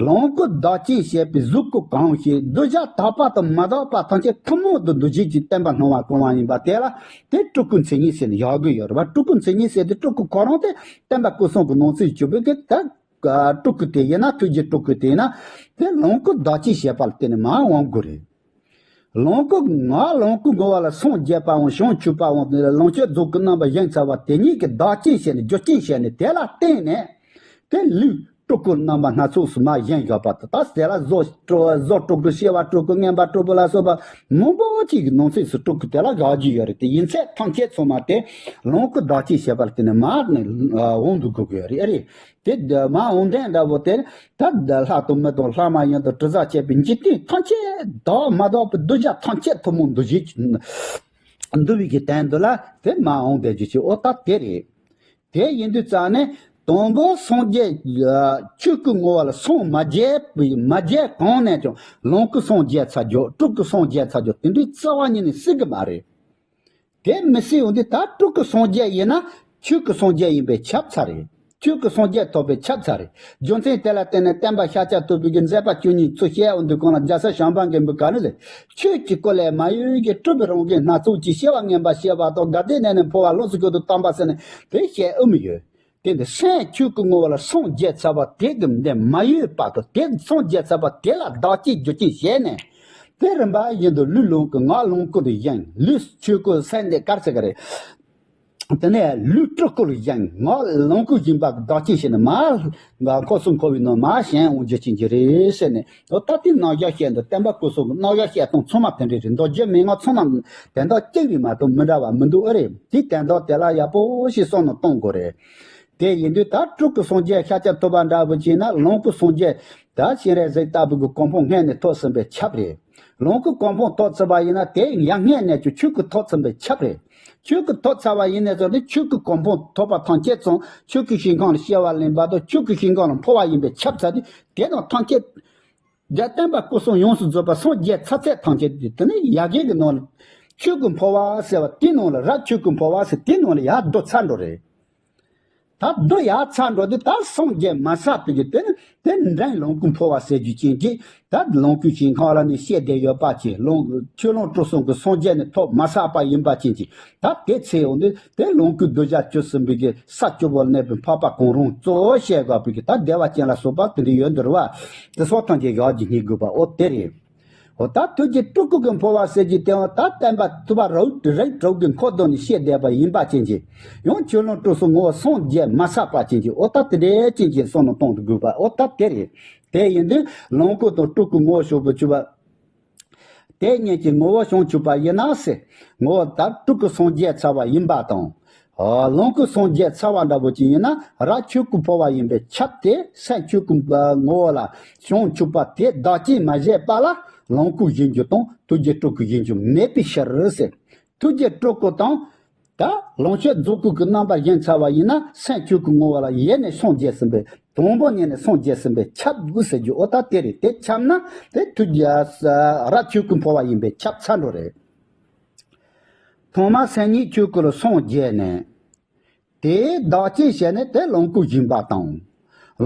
ལོངས་སྐུ་བདག་བསྐྱེད་བྱས་པའི་གཟུགས་སྐུ་གང་ཞིག་གདུལ་བྱ་དག་པ་དང་མ་དག་པ་ཐམས་ཅད་ཐུན་མོང་དུ་འདུ་བྱེད་ཀྱི་བརྟན་པ་སྣང་བ་གང་བ་ཡིན་པ་དེ་ལ་དེ་སྤྲུལ་སྐུ་མཚན་ཉིད་ཟེར་ནས་བཞག་གི་ཡོད་རེད་བ། སྤྲུལ་སྐུ་མཚན་ཉིད་ཟེར་དེ་སྤྲུལ་སྐུ་ཁོ་རང་དེ་བསྟན་པ་སྐུ་གསུམ་གྱི་ནང་ཚན་གྱི་བོད་ཀྱི་ད། སྤྲུལ་སྐུ་དེ་ཡིན་ན། ཐུགས་རྗེ་སྤྲུལ་སྐུ་དེ་ཡིན་ན། དེ་ལོངས་སྐུ་བདག་བསྐྱེད་བྱས་པ་ལ་བརྟེན་ནས་མར་འོང་དགོས་རེད། ལོངས་སྐུ་ངག་ལོངས་སྐུ་ངོ་བོ་ལ་སངས་རྒྱས་པའམ་བྱང་ཆུབ་པའམ་ལོངས་སྤྱོད་རྫོགས་སྐུ་རྣམ་པ་བཞེངས་ཚར་བ་དེ་ཉིད་ཀྱི་བདག་རྐྱེན་བྱས་ནས། རྒྱུ་རྐྱེན་བྱས་ནས། དེ་ལ་བརྟེན་ནས་དེ་ལུས་སྤྲུལ་སྐུ་རྣམ་པ་སྣ་ཚོགས་སུ་མར་བཞེངས་བཞག་པ་དང་། ད་དེ་ལ་གཟུགས་སྤྲུལ། གཟུགས་སྤྲུལ་སྐུ། བྱ་བ་སྤྲུལ་སྐུ། རྔན་པ་སྤྲུལ་སྐུ་ལ་སོགས་པ་མང་པོ་ཅིག་གི་ནང་ཚན་སུ་སྤྲུལ་སྐུ་དེ་ལ་བཞག་རྒྱུ་ཡོད་རེད། དེ་ཡིན་ཚད་ཐམས་ཅད་ཚང་མ་དེ་ལོངས་སྐུ་བདག་བསྐྱེད་བྱས་པ་ལ་བརྟེན་ནས་མར་ནས་འོང་དུ་དགོས་ཀྱི་ཡོད་རེད། ཨེ་རེད། དེ་མར་འོང་དོན་འདྲ་པོ་དེ་ད་ལྷ་དང་མི་དང་ལྷ་མ་ཡིན་དང་དྲི་ཟ་བཅས་པའི་འཇིག་རྟེན་ཐམས་ཅད་དག་མ་དག་པའི་གདུལ་བྱ་ཐམས་ཅད་ཐུན་མོང་འདུ་བྱེད་ཀྱི་འདུ་བའི་གི་དོན་དུ་ལ་དེ་མར་འོང་བསྡད་རྒྱུ་ཅིག་འོ་ད་དེ་རེད། དེ་ཡིན་དུས་ཙང་ནས་དང་པོ་སངས་རྒྱས། ཆོས་སྐུ་ངོ་བོ་ལ་སངས་མ་རྒྱས་པའི་མ་རྒྱས་གོང་ནས་ཀྱང་ལོངས་སྐུ་སངས་རྒྱས་ཚར་རྒྱུ། སྤྲུལ་སྐུ་སངས་རྒྱས་ཚར་རྒྱུ་དེ་འདྲའི་རྩ་བ་ཉིད་ནས་སྲིད་གི་མ་རེད། དེ་མི་སྲིད་འོང་དུས་ད་སྤྲུལ་སྐུ་སངས་རྒྱས་ཡིན་ན་ཆོས་སྐུ་སངས་རྒྱས་ཡིན་པས་ཁྱབ་ཚར་རེད། ཆོས་སྐུ་སངས་རྒྱས་ཐོབ་པས་ཁྱབ་ཚར་རེད། རྒྱུ་མཚན་དེ་ལ་བརྟེན་ནས་བསྟན་པ་ཤཱཀྱ་ཐུབ་པའི་གི་མཛད་པ་བཅུ་གཉིས་ཚུར་བཤད་འོང་དུས་གང་ལ། རྒྱལ་སྲས་བྱམས་པ་མགོན་པོས་ག་རེ་ཟེར། ཆོས་ཀྱི་སྐུ་ལས་མ་གཡོས་ཀྱི། སྤྲུལ་པའི་རང་བཞིན་སྣ་ཚོགས་ཀྱིས། སྐྱེ་བ་ངན་པ་སྐྱེ་བ་དང་། དགའ་བདེ་གནས་ནས་འཕོ་བ། ལོངས་སུ་སྤྱོད་དུ་བཏང་བ་ཟེར་ནས་དེ་བཤད་འུ་མི་ཡོད། དེ་འདི་སེམས་ཆོས་སྐུ་ངོ་བོ་ལ་སངས་རྒྱས་ཚར་བ་དེ་གི་འདི་མ་གཡོས་བར་དུ། དེ་སངས་རྒྱས་ཚར་བ་དེ་ལ་བདག་བསྐྱེད་རྒྱུ་རྐྱེན་བྱས་ནས། དེ་རིམ་པ་བཞིན་དུ་ལུས་ལོངས་སྐུ། ངག་ལོངས་སྐུ་དུ་བཞེངས། ལུས་ཆོས་སྐུ་སེམས་འདི་གར་ཟེར་གི་རེད། དེ་ནས་ལུས་སྤྲུལ་སྐུ་ལ་བཞེངས། ངག་ལོངས་སྐུ་སྦྱིན་པ་བདག་བསྐྱེད་བྱས་ནས་མར་འཁོར་གསུམ་འཁོར་བའི་ནང་མར་བཞེངས་འོང་རྒྱུ་རྐྱེན་གྱིས་རེད་ཟེར་ནས། འོ་ད་དེ་རྣམ་གཞག་བཤད་འདུག་བསྟན་པ་སྐུ་གསུམ་གྱི་རྣམ་གཞག་བཤད་སྟངས་ཚང་མ་དེ་འདྲ་རེད། མདོ་རྒྱུད་མན་ངག་ཚང་མ་དོན་དག་གཅིག་རེད་མ་གཏོགས་མི་འདྲ་བ་མི་འདུག་ཨེ་རེད། དེའི་དོན་དག་དེ་ལ་ཡག་པོ་ཞིག་བསམ་བློ་གཏོང་དགོས་རེད། དེ་ཡིན་དུས་ད་སྤྲུལ་སྐུ་སངས་རྒྱས་ཤཱཀྱ་ཐུབ་པ་འདྲ་བོ་ཅིག་ན་ལོངས་སྐུ་སངས་རྒྱས་ད་སྤྱན་རས་གཟིགས་ལྟ་བུ་གི་གོ་འཕང་སྔོན་ནས་ཐོབ་ཟིན་པས་ཁྱབ་རེད། ལོངས་སྐུ་གོ་འཕང་ཐོབ་ཚར་བ་ཡིན་ན་དེ་ཡང་སྔོན་ནས་ཀྱང་ཆོས་སྐུ་ཐོབ་ཚར་བས་ཁྱབ་རེད། ཆོས་སྐུ་ཐོབ་ཚར་བ་ཡིན་ནས་ཙང་དེ་ཆོས་སྐུ་གོ་འཕང་ཐོབ་པ་ཐམས་ཅད་ཙང་ཆོས་སྐུ་ཞིང་ཁམས་ལ་སྐྱེ་བ་ལེན་པ་དང་ཆོས་སྐུ་ཞིང་ཁམས་ལ་འཕོ་བ་ཡིན་པས་ཁྱབ་ཚར་དུས། དེ་དང་ཐམས་ཅད་རྒྱལ་བསྟན་པ་སྐུ་གསུམ་ཡོངས་སུ་རྫོགས་པ་སངས་རྒྱས་ཚར་ཚད་ཐམས་ཅད་དེ་དེ་ནི་ཡ་གི་གི་ནང་ལ་ཆོས་སྐུ་འཕོ་བ་ཟེར་བ་དེའི་ནང་ལ་ར་ཆོས་སྐུ་འཕོ་བ་ཟེར་དེའི་ནང་ལ་ཡར་བསྡུ་ཚར་འགྲོ་རེད། ད་བསྡུ་ཡར་ཚར་འགྲོ་དུས་ད་སངས་རྒྱས་མ་ཚར་བའི་གི་དེ་ནི་དེ་འདྲའི་ལོངས་སྐུ་འཕོ་བ་ཟེར་རྒྱུ་ཅན་གྱི་ད་ལོངས་སྐུ་ཞིང་ཁམས་ལ་ནི་སྐྱེས་བསྡད་ཡོད་པ་ཅན། ལོངས་ཆོས་ལོངས་སྤྲུལ་གསུམ་གྱི་སངས་རྒྱས་ནི་ཐོབ་མ་ཚར་བ་ཡིན་པ་ཅན་གྱི་ད་དེ་ཚེ་འོང་དུས་དེ་ལོངས་སྐུ་གདུལ་བྱ་བཅུ་གསུམ་པའི་གི་ས་བཅུ་པོ་ལ་གནས་པའི་འཕགས་པ་གང་རུང་གཙོ་བོ་བཤད་དགོས་པའི་གི་ད་བདེ་བ་ཅན་ལ་སོགས་པ་དེ་འདྲ་ཡོད་འདུག་རེད་བ། དེ་སོགས་ཐམས་ཅད་ཡག་གི་རྙེད་དགོས་པ་འོ་དེ་རེད། འོ་ད་ཐུགས་རྗེ་སྤྲུལ་སྐུ་གི་འཕོ་བ་ཟེར་གྱི་དེ་འོ་ད་བསྟན་པ་ཐུབ་པ་རབ་རིགས་དྲུག་གི་འཁོར་དུ་ནི་སྐྱེས་བསྡད་པ་ཡིན་པ་ཅན་གྱི་ཡང་ཆོས་ལོངས་སྤྲུལ་གསུམ་ངོ་བོ་སངས་རྒྱས་མ་ཚར་བ་ཅན་གྱི་འོ་ད་དེ་འདྲའི་ཅན་གྱི་བསམ་བློ་གཏོང་དུ་དགོས་པ་འོ་ད་དེ་རེད། དེ་ཡིན་དུས་ལོངས་སྐུ་དང་སྤྲུལ་སྐུ་ངོ་བོ་ཞུགས་པ་བཅུ་པ། དེ་གཉིས་ཀྱི་ངོ་བོ་བྱང་ཆུབ་པ་ཡིན་ན་ཟེར། ངོ་བོ་ད་སྤྲུལ་སྐུ་སངས་རྒྱས་ཚར་བ་ཡིན་པ་དང་། ལོངས་སྐུ་སངས་རྒྱས་ཚར་བ་འདྲ་པོ་ཅིག་ཡིན་ན་ར་ཆོས་སྐུ་འཕོ་བ་ཡིན་པས་ཁྱབ་སྟེ་སེམས་ཆོས་སྐུ་ངོ་བོ་ལ་བྱང་ཆུབ་པ་དེ་བདག་བསྐྱེད་མ་བྱས་པ་ལ་ལོངས་སྐུ་བཞེངས་རྒྱུ་དང་ཐུགས་རྗེ་སྤྲུལ་སྐུ་བཞེངས་རྒྱུ་མེད་པའི་ཕྱིར་ཟེར། ཐུགས་རྗེ་སྤྲུལ་སྐུ་དང་། ད་ལོངས་སྤྱོད་རྫོགས་སྐུ་གི་རྣམ་པ་ཡིན་ཚར་བ་ཡིན་ན། སེམས་ཆོས་སྐུ་ངོ་བོ་ལ་ཡེ་ནས་སངས་རྒྱས་ཟིན་པས། དང་པོ་ཉིད་ནས་སངས་རྒྱས་ཟིན་པས་ཁྱབ་དགོས་ཟེར་རྒྱུ། འོ་ད་དེ་རེད། དེ་ཁྱབ་ན་དེ་ཐུགས་རྒྱལ་རབ་ཆོས་སྐུ་འཕོ་བ་ཡིན་པས་ཁྱབ་ཚར་འགྲོ་རེད། ཐོག་མར་སེམས་ཉིད་ཆོས་སྐུ་ལ་སངས་རྒྱས་ནས། དེའི་བདག་རྐྱེན་བྱས་ནས་དེ་ལོངས་སྐུ་བཞེངས་པ་དང་།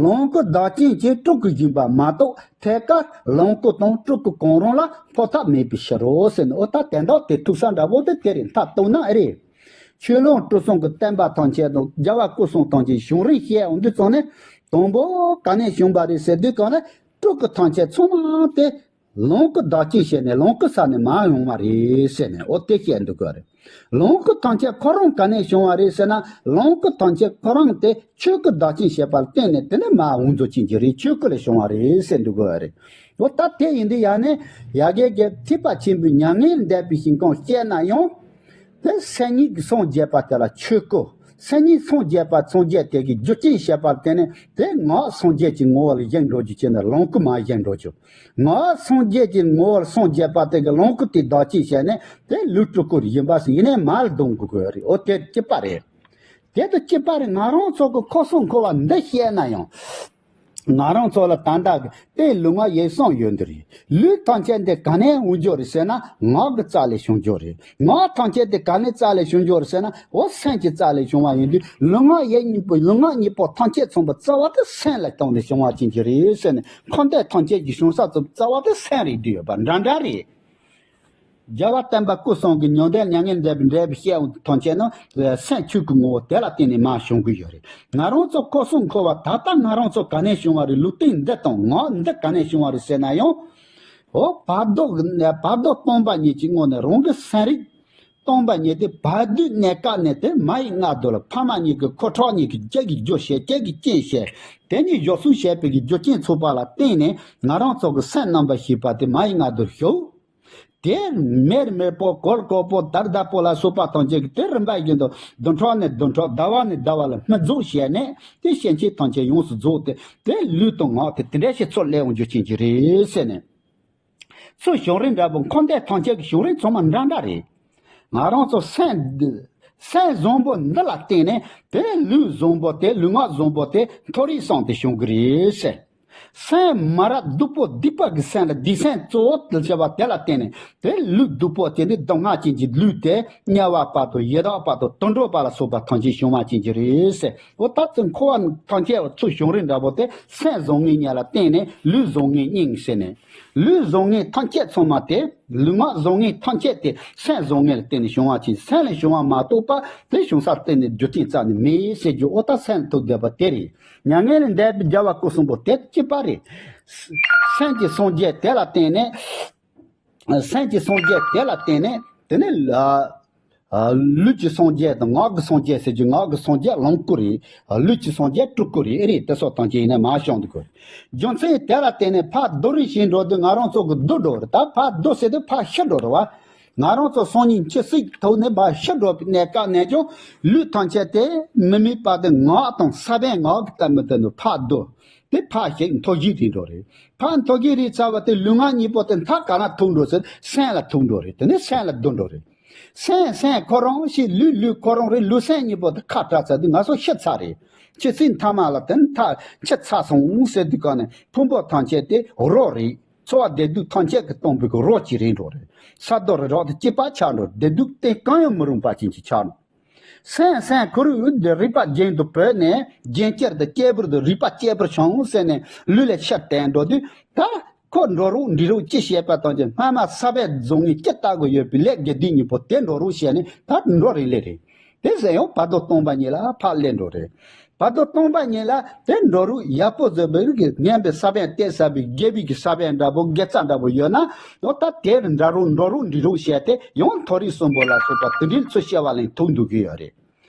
ལོངས་སྐུ་བདག་རྐྱེན་གྱིས་སྤྲུལ་སྐུ་བཞེངས་པ་མ་གཏོགས། ཐད་ཀར་ལོངས་སྐུ་དང་སྤྲུལ་སྐུ་གང་རུང་ལ་འཕོ་ཐབས་མེད་པའི་ཕྱིར་རོ་ཟེར་ནས། འོ་ད་དོན་དག་དེ་ཐུག་ས་འདྲ་བོ་དེ་དེ་རེད། མཐར་གཏུགས་ན་ཨེ་རེད། ཆོས་ལུང་སྤྲུལ་གསུམ་གྱི་བསྟན་པ་ཐམས་ཅད་དང་རྒྱལ་བ་སྐུ་གསུམ་ཐམས་ཅད་བྱུང་རིམ་བཤད་ཡོང་དུས་ཙམ་ནས། དང་པོ་ག་ནས་བྱུང་བ་རེད་ཟེར་དུས་གང་ལ། སྤྲུལ་སྐུ་ཐམས་ཅད་ཚང་མ་དེ་ལོངས་སྐུ་བདག་རྐྱེན་བྱས་ནས་ལོངས་སྐུ་ས་ནས་མར་ཡོང་བ་རེད་ཟེར་ནས། འོ་དེ་བཤད་འདུག་གི་རེད། ལོངས་སྐུ་ཐམས་ཅད་ཁོ་རང་ག་ནས་བྱུང་བ་རེད་ཟེར་ན། ལོངས་སྐུ་ཐམས་ཅད་ཁོ་རང་དེ་ཆོས་སྐུ་བདག་རྐྱེན་བྱས་པར་བརྟེན་ནས་དེ་ནས་མར་འོང་འགྲོ་གི་རེད། ཆོས་སྐུ་ལས་བྱུང་བ་རེད་ཟེར་འདུག་གི་རེད། འོ་ད་དེ་ཡིན་དུས་ཡང་ནས་ཡ་གི་གི་ཐེག་པ་ཆེན་པོའི་མྱ་ངན་འདས་པའི་ཞིང་ཁམས་བཤད་ན་ཡང་། དེ་སེམས་ཉིད་ཀྱི་སངས་རྒྱས་པ་དེ་ལ་ཆོས་སྐུ། སེམས་ཉིད་སངས་རྒྱས་པ་སངས་རྒྱས་དེ་གི་རྒྱུ་རྐྱེན་བྱས་པར་བརྟེན་ནས་དེ་ངག་སངས་རྒྱས་ཀྱི་ངོ་བོ་ལ་བཞེངས་འགྲོ་རྒྱུ་བྱས་ནས་ལོངས་སྐུ་མར་བཞེངས་འགྲོ་རྒྱུ། ངག་སངས་རྒྱས་ཀྱི་ངོ་བོར་སངས་རྒྱས་པ་དེ་གི་ལོངས་སྐུ་དེ་བདག་རྐྱེན་བྱས་ནས་དེ་ལུས་སྤྲུལ་སྐུ་ཡིན་པ་ཞིག་ཡིན་ནས་མར་ལྡང་དགོས་ཀྱི་རེད། འོ་དེ་གཅིག་པ་རེད། དེ་དང་གཅིག་པ་རེད། ང་རང་ཚོ་གི་ཁོ་གསུམ་འཁོར་བ་འདི་བཤད་ན་ཡང་། ང་རང་ཚོ་ལ་ད་ལྟ་གི་དེ་ལུས་ངག་ཡིད་གསུམ་ཡོད་འདི་རེད། ལུས་ཐམས་ཅད་འདི་ག་ནས་འོང་རྒྱུ་རེད་ཟེར་ན། ངག་གི་རྩ་ལས་བྱུང་རྒྱུ་རེད། ངག་ཐམས་ཅད་འདི་ག་ནས་རྩ་ལས་བྱུང་རྒྱུ་རེད་ཟེར་ན། འོ་སེམས་ཀྱི་རྩ་ལས་བྱུང་བ་ཡིན་དུས། ལུས་ངག་ཡིད་གཉིས་པོ། ལུས་ངག་གཉིས་པོ་ཐམས་ཅད་ཚང་པོ་རྩ་བ་དེ་སེམས་ལ་བརྟེན་ནས་བྱུང་བ་ཅན་གྱི་རེད་ཟེར་ནས། འཁོར་འདས་ཐམས་ཅད་ཀྱི་བྱུང་ས་ཚོ་རྩ་བ་དེ་སེམས་རེད་འདུས་ཡོད་པ་འདྲ་འདྲ་རེད། རྒྱལ་བ་བསྟན་པ་སྐུ་གསུམ་གྱི་ཉམས་ལྡན་མྱ་ངན་འདས་པའི་འབྲས་བུ་བཤད་ཡོང་དུས་ཐམས་ཅད་ནི་སེམས་ཆོས་ཀྱི་ངོ་བོ་དེ་ལ་བརྟེན་ནས་མར་བྱུང་གི་ཡོད་རེད། ང་རང་ཚོ་ཁོ་གསུམ་འཁོར་བ་ད་ལྟ་ང་རང་ཚོ་ག་ནས་བྱུང་བ་རེད། ལུས་རྟེན་འདི་དང་ངག་འདི་ག་ནས་བྱུང་བ་རེད་ཟེར་ན་ཡང་། འོ་བར་དོ་བར་དོ་སྟོང་པ་ཉིད་ཀྱི་ངོས་ནས། རང་གི་སེམས་རིག་སྟོང་པ་ཉིད་དེ། བར་དོའི་གནས་སྐབས་ནས་དེ་མ་ཡི་ལྔ་བདོ་ལ། ཕ་མ་གཉིས་ཀྱི་ཁོ་ཁྲག་གཉིས་ཀྱི་རྒྱུ་གི་རྒྱུ་བྱས། རྒྱུ་གི་རྐྱེན་བྱས། དེ་གཉིས་བཞག་སྲུང་བྱས་པའི་གི་རྒྱུ་རྐྱེན་ཚོགས་པ་ལ་བརྟེན་ནས་ང་རང་ཚོ་གི་སེམས་རྣམ་པར་ཤེས་པ་དེ་མ་ཡི་ལྔ་བདོར་ཞུགས། དེ་མེར་མེར་པོ་གོར་གོར་པོ་དར་དར་པོ་ལ་སོགས་པ་ཐམས་ཅད་ཀྱི་དེ་རིམ་པ་བཞིན་དུ་བདུན་ཕྲག་ནས་བདུན་ཕྲག་ཟླ་བ་ནས་ཟླ་བ་ལ་སྨིན་རྫོགས་བྱས་ནས། དེ་སྐྱེ་མཆེད་ཐམས་ཅད་ཡོངས་སུ་རྫོགས་ཏེ། དེ་ལུས་དང་ངག་དེ་དེ་འདྲ་ཞིག་ཚུར་སླེབས་འོང་རྒྱུ་ཅན་གྱི་རེད་ཟེར་ནས། ཚུར་བྱུང་རིམ་འདྲ་པོ། འཁོར་འདས་ཐམས་ཅད་ཀྱི་བྱུང་རིམ་ཚང་མ་འདྲ་འདྲ་རེད། ང་རང་ཚོ་སེམས་འདི། སེམས་བཟང་པོ་འདི་ལ་བརྟེན་ནས་དེ་ལུས་བཟང་པོ་དེ། ལུས་ངག་བཟང་པོ་དེ་མཐོ་རིས་བསམ་དེ་བྱུང་གི་རེད་ཟེར། སེམས་མ་རབས་སྡུག་པོ་སྡིག་པ་གི་སེམས་ལ། སྡིག་སེམས་གཙོ་བོ་དེ་བྱས་པ་དེ་ལ་བརྟེན་ནས་དེ་ལུས་སྡུག་པོ་དེ་ནི་སྡུག་བསྔལ་ཅན་གྱི་ལུས་དེ་དམྱལ་བ་བར་དུ། ཡི་དྭགས་བར་དུ། དུད་འགྲོ་བར་ལ་སོགས་པ་ཐམས་ཅད་བྱུང་བ་ཅན་གྱི་རེད་ཟེར། འོ་ད་ཚུར་འཁོར་བ་ཐམས་ཅད་ཚུར་བྱུང་རིམ་འདྲ་པོ་དེ་སེམས་བཟང་ངན་གཉིས་ལ་བརྟེན་ནས་ལུས་བཟང་ངན་གཉིས་ཟེར་ནས། ལུས་བཟང་ངན་ཐམས་ཅད་ཚང་མ་དེ། ལུས་ངག་བཟང་ངན་ཐམས་ཅད་དེ་སེམས་བཟང་ངན་ལ་བརྟེན་ནས་བྱུང་བ་ཅན། སེམས་ལས་བྱུང་བ་མ་གཏོགས་པ་དེ་བྱུང་ས་བརྟེན་ནས་རྒྱུ་རྐྱེན་རྩ་ནས་མེད་ཟེར་རྒྱུ། འོ་ད་སེམས་ཐུགས་བདེ་བ་དེ་རེད། མྱ་ངན་ལས་འདས་པའི་རྒྱལ་བ་སྐུ་གསུམ་པོ་དེ་གཅིག་པ་རེད། སེམས་ཀྱི་སངས་རྒྱས་དེ་ལ་བརྟེན་ནས། སེམས་ཀྱི་སངས་རྒྱས་དེ་ལ་བརྟེན་ནས་དེ་ནས་ལ། ལུས་ཀྱི་སངས་རྒྱས་དང་ངག་གི་སངས་རྒྱས་ཟེར་རྒྱུ། ངག་གི་སངས་རྒྱས་ལོངས་སྐུ་རེད། ལུས་ཀྱི་སངས་རྒྱས་སྤྲུལ་སྐུ་རེད། ཨེ་རེད། དེ་སོགས་ཐམས་ཅད་ཡིན་ནས་མ་བྱུང་འདུག་གོ། རྒྱུ་མཚན་དེ་ལ་བརྟེན་ནས་ཕར་བསྡུ་རིམ་བྱས་འགྲོ་དུས་ང་རང་ཚོ་གི་བསྡུ་འགྲོ་རེད། ད་ཕར་བསྡུ་ཟེར་དུས་ཕར་ཤི་འགྲོ་རེད་བ། ང་རང་ཚོ་སང་ཉིན་འཆི་སྲིད་ཐོག་ནས་ཕར་ཤི་འགྲོ་བའི་གནས་སྐབས་ནས་ཀྱང་ལུས་ཐམས་ཅད་དེ་མི་དམིགས་པ་དེ་ངག་དང་ས་བོན་ངག་གི་ལྟ་མི་དེ་ནི་ཕར་བསྡུ། དེ་ཕར་ཞིག་མཐོ་བཞིན་རེད་འགྲོ་རེད། ཕར་མཐོ་བཞིན་རེད་ཚར་བ་དེ་ལུས་ངག་གཉིས་པོ་དེ་མཐའ་ག་ན་ཐུག་འགྲོ་ཟེར། སེམས་ལ་ཐུག་འགྲོ་རེད། དེ་ནས་སེམས་ལ་བསྡུ་འགྲོ་རེད། སེམས་སེམས་ཁོ་རང་ཞིག་ལུས་ལུས་ཁོ་རང་རེད། ལུས་སེམས་གཉིས་པོ་དེ་ཁ་བྲལ་ཚར་དུས་ང་ཚོ་ཤི་ཚར་རེད། འཆི་སྲིད་མཐའ་མ་ལ་དེ་མཐའ་འཆི་ཚར་སོང་ཟེར་དུས་ག་ནས་ཕུང་པོ་ཐམས་ཅད་དེ་རོ་རེད། ཚོར་བ་བདེ་སྡུག་ཐམས་ཅད་ཀྱི་སྟོང་པའི་གི་རོ་གཅིག་རེད་འགྲོ་རེད། ས་རྡོ་རི་རག་དང་གཅིག་པ་ཆགས་འགྲོ། བདེ་སྡུག་གཏན་གང་ཡང་མི་རུང་བ་ཅན་གྱི་ཆགས་འགྲོ། སེམས་སེམས་ཁོ་རང་འདི་རིག་པ་རྒྱན་དུ་བོད་ནས་རྒྱན་གཅེར་དུ་གཅེར་བུར་དུ་རིག་པ་གཅེར་བུར་བྱུང་ཟེར་ནས་ལུས་ལས་ཕྱིར་བསྟན་འགྲོ་དུས། ད་ཁོ་འགྲོ་རུང་འགྲིག་རུང་ཅི་བྱེད་པ་དང་ཅི། སྔ་མ་ས་བོན་བཟང་ངན་ཅི་ལྟ་དགོས་ཡོད་པའི་ལས་དགེ་སྡིག་གཉིས་པོ་དེ་འགྲོ་རུང་བྱས་ནས་ད་འགྲོ་རིང་ལས་རེད། དེ་ཟེར་ཡང་བར་དོ་སྟོང་པ་ཉིད་ལ་ཕར་སླེབས་འགྲོ་རེད། བར་དོ་སྟོང་པ་ཉིད་ལ་དེ་འགྲོ་རུང་ཡག་པོ་བཟོ་བའི་རིགས་ཀྱི་ངན་པའི་ས་བོན་བསྟན་ས་བའི་དགེ་བའི་གི་ས་བོན་འདྲ་པོ་དགེ་རྩ་འདྲ་པོ་ཡོད་ན། ཡང་ད་དེར་འདྲ་རུང་འགྲོ་རུང་འགྲིག་རུང་བྱས་ཏེ་ཡང་མཐོ་རིས་གསུམ་པོ་ལ་སོགས་པ་དེ་འདྲའི་ཚུལ་བྱ་བ་ལེན་ཐུབ་འདུག་གི་ཡོད་རེད།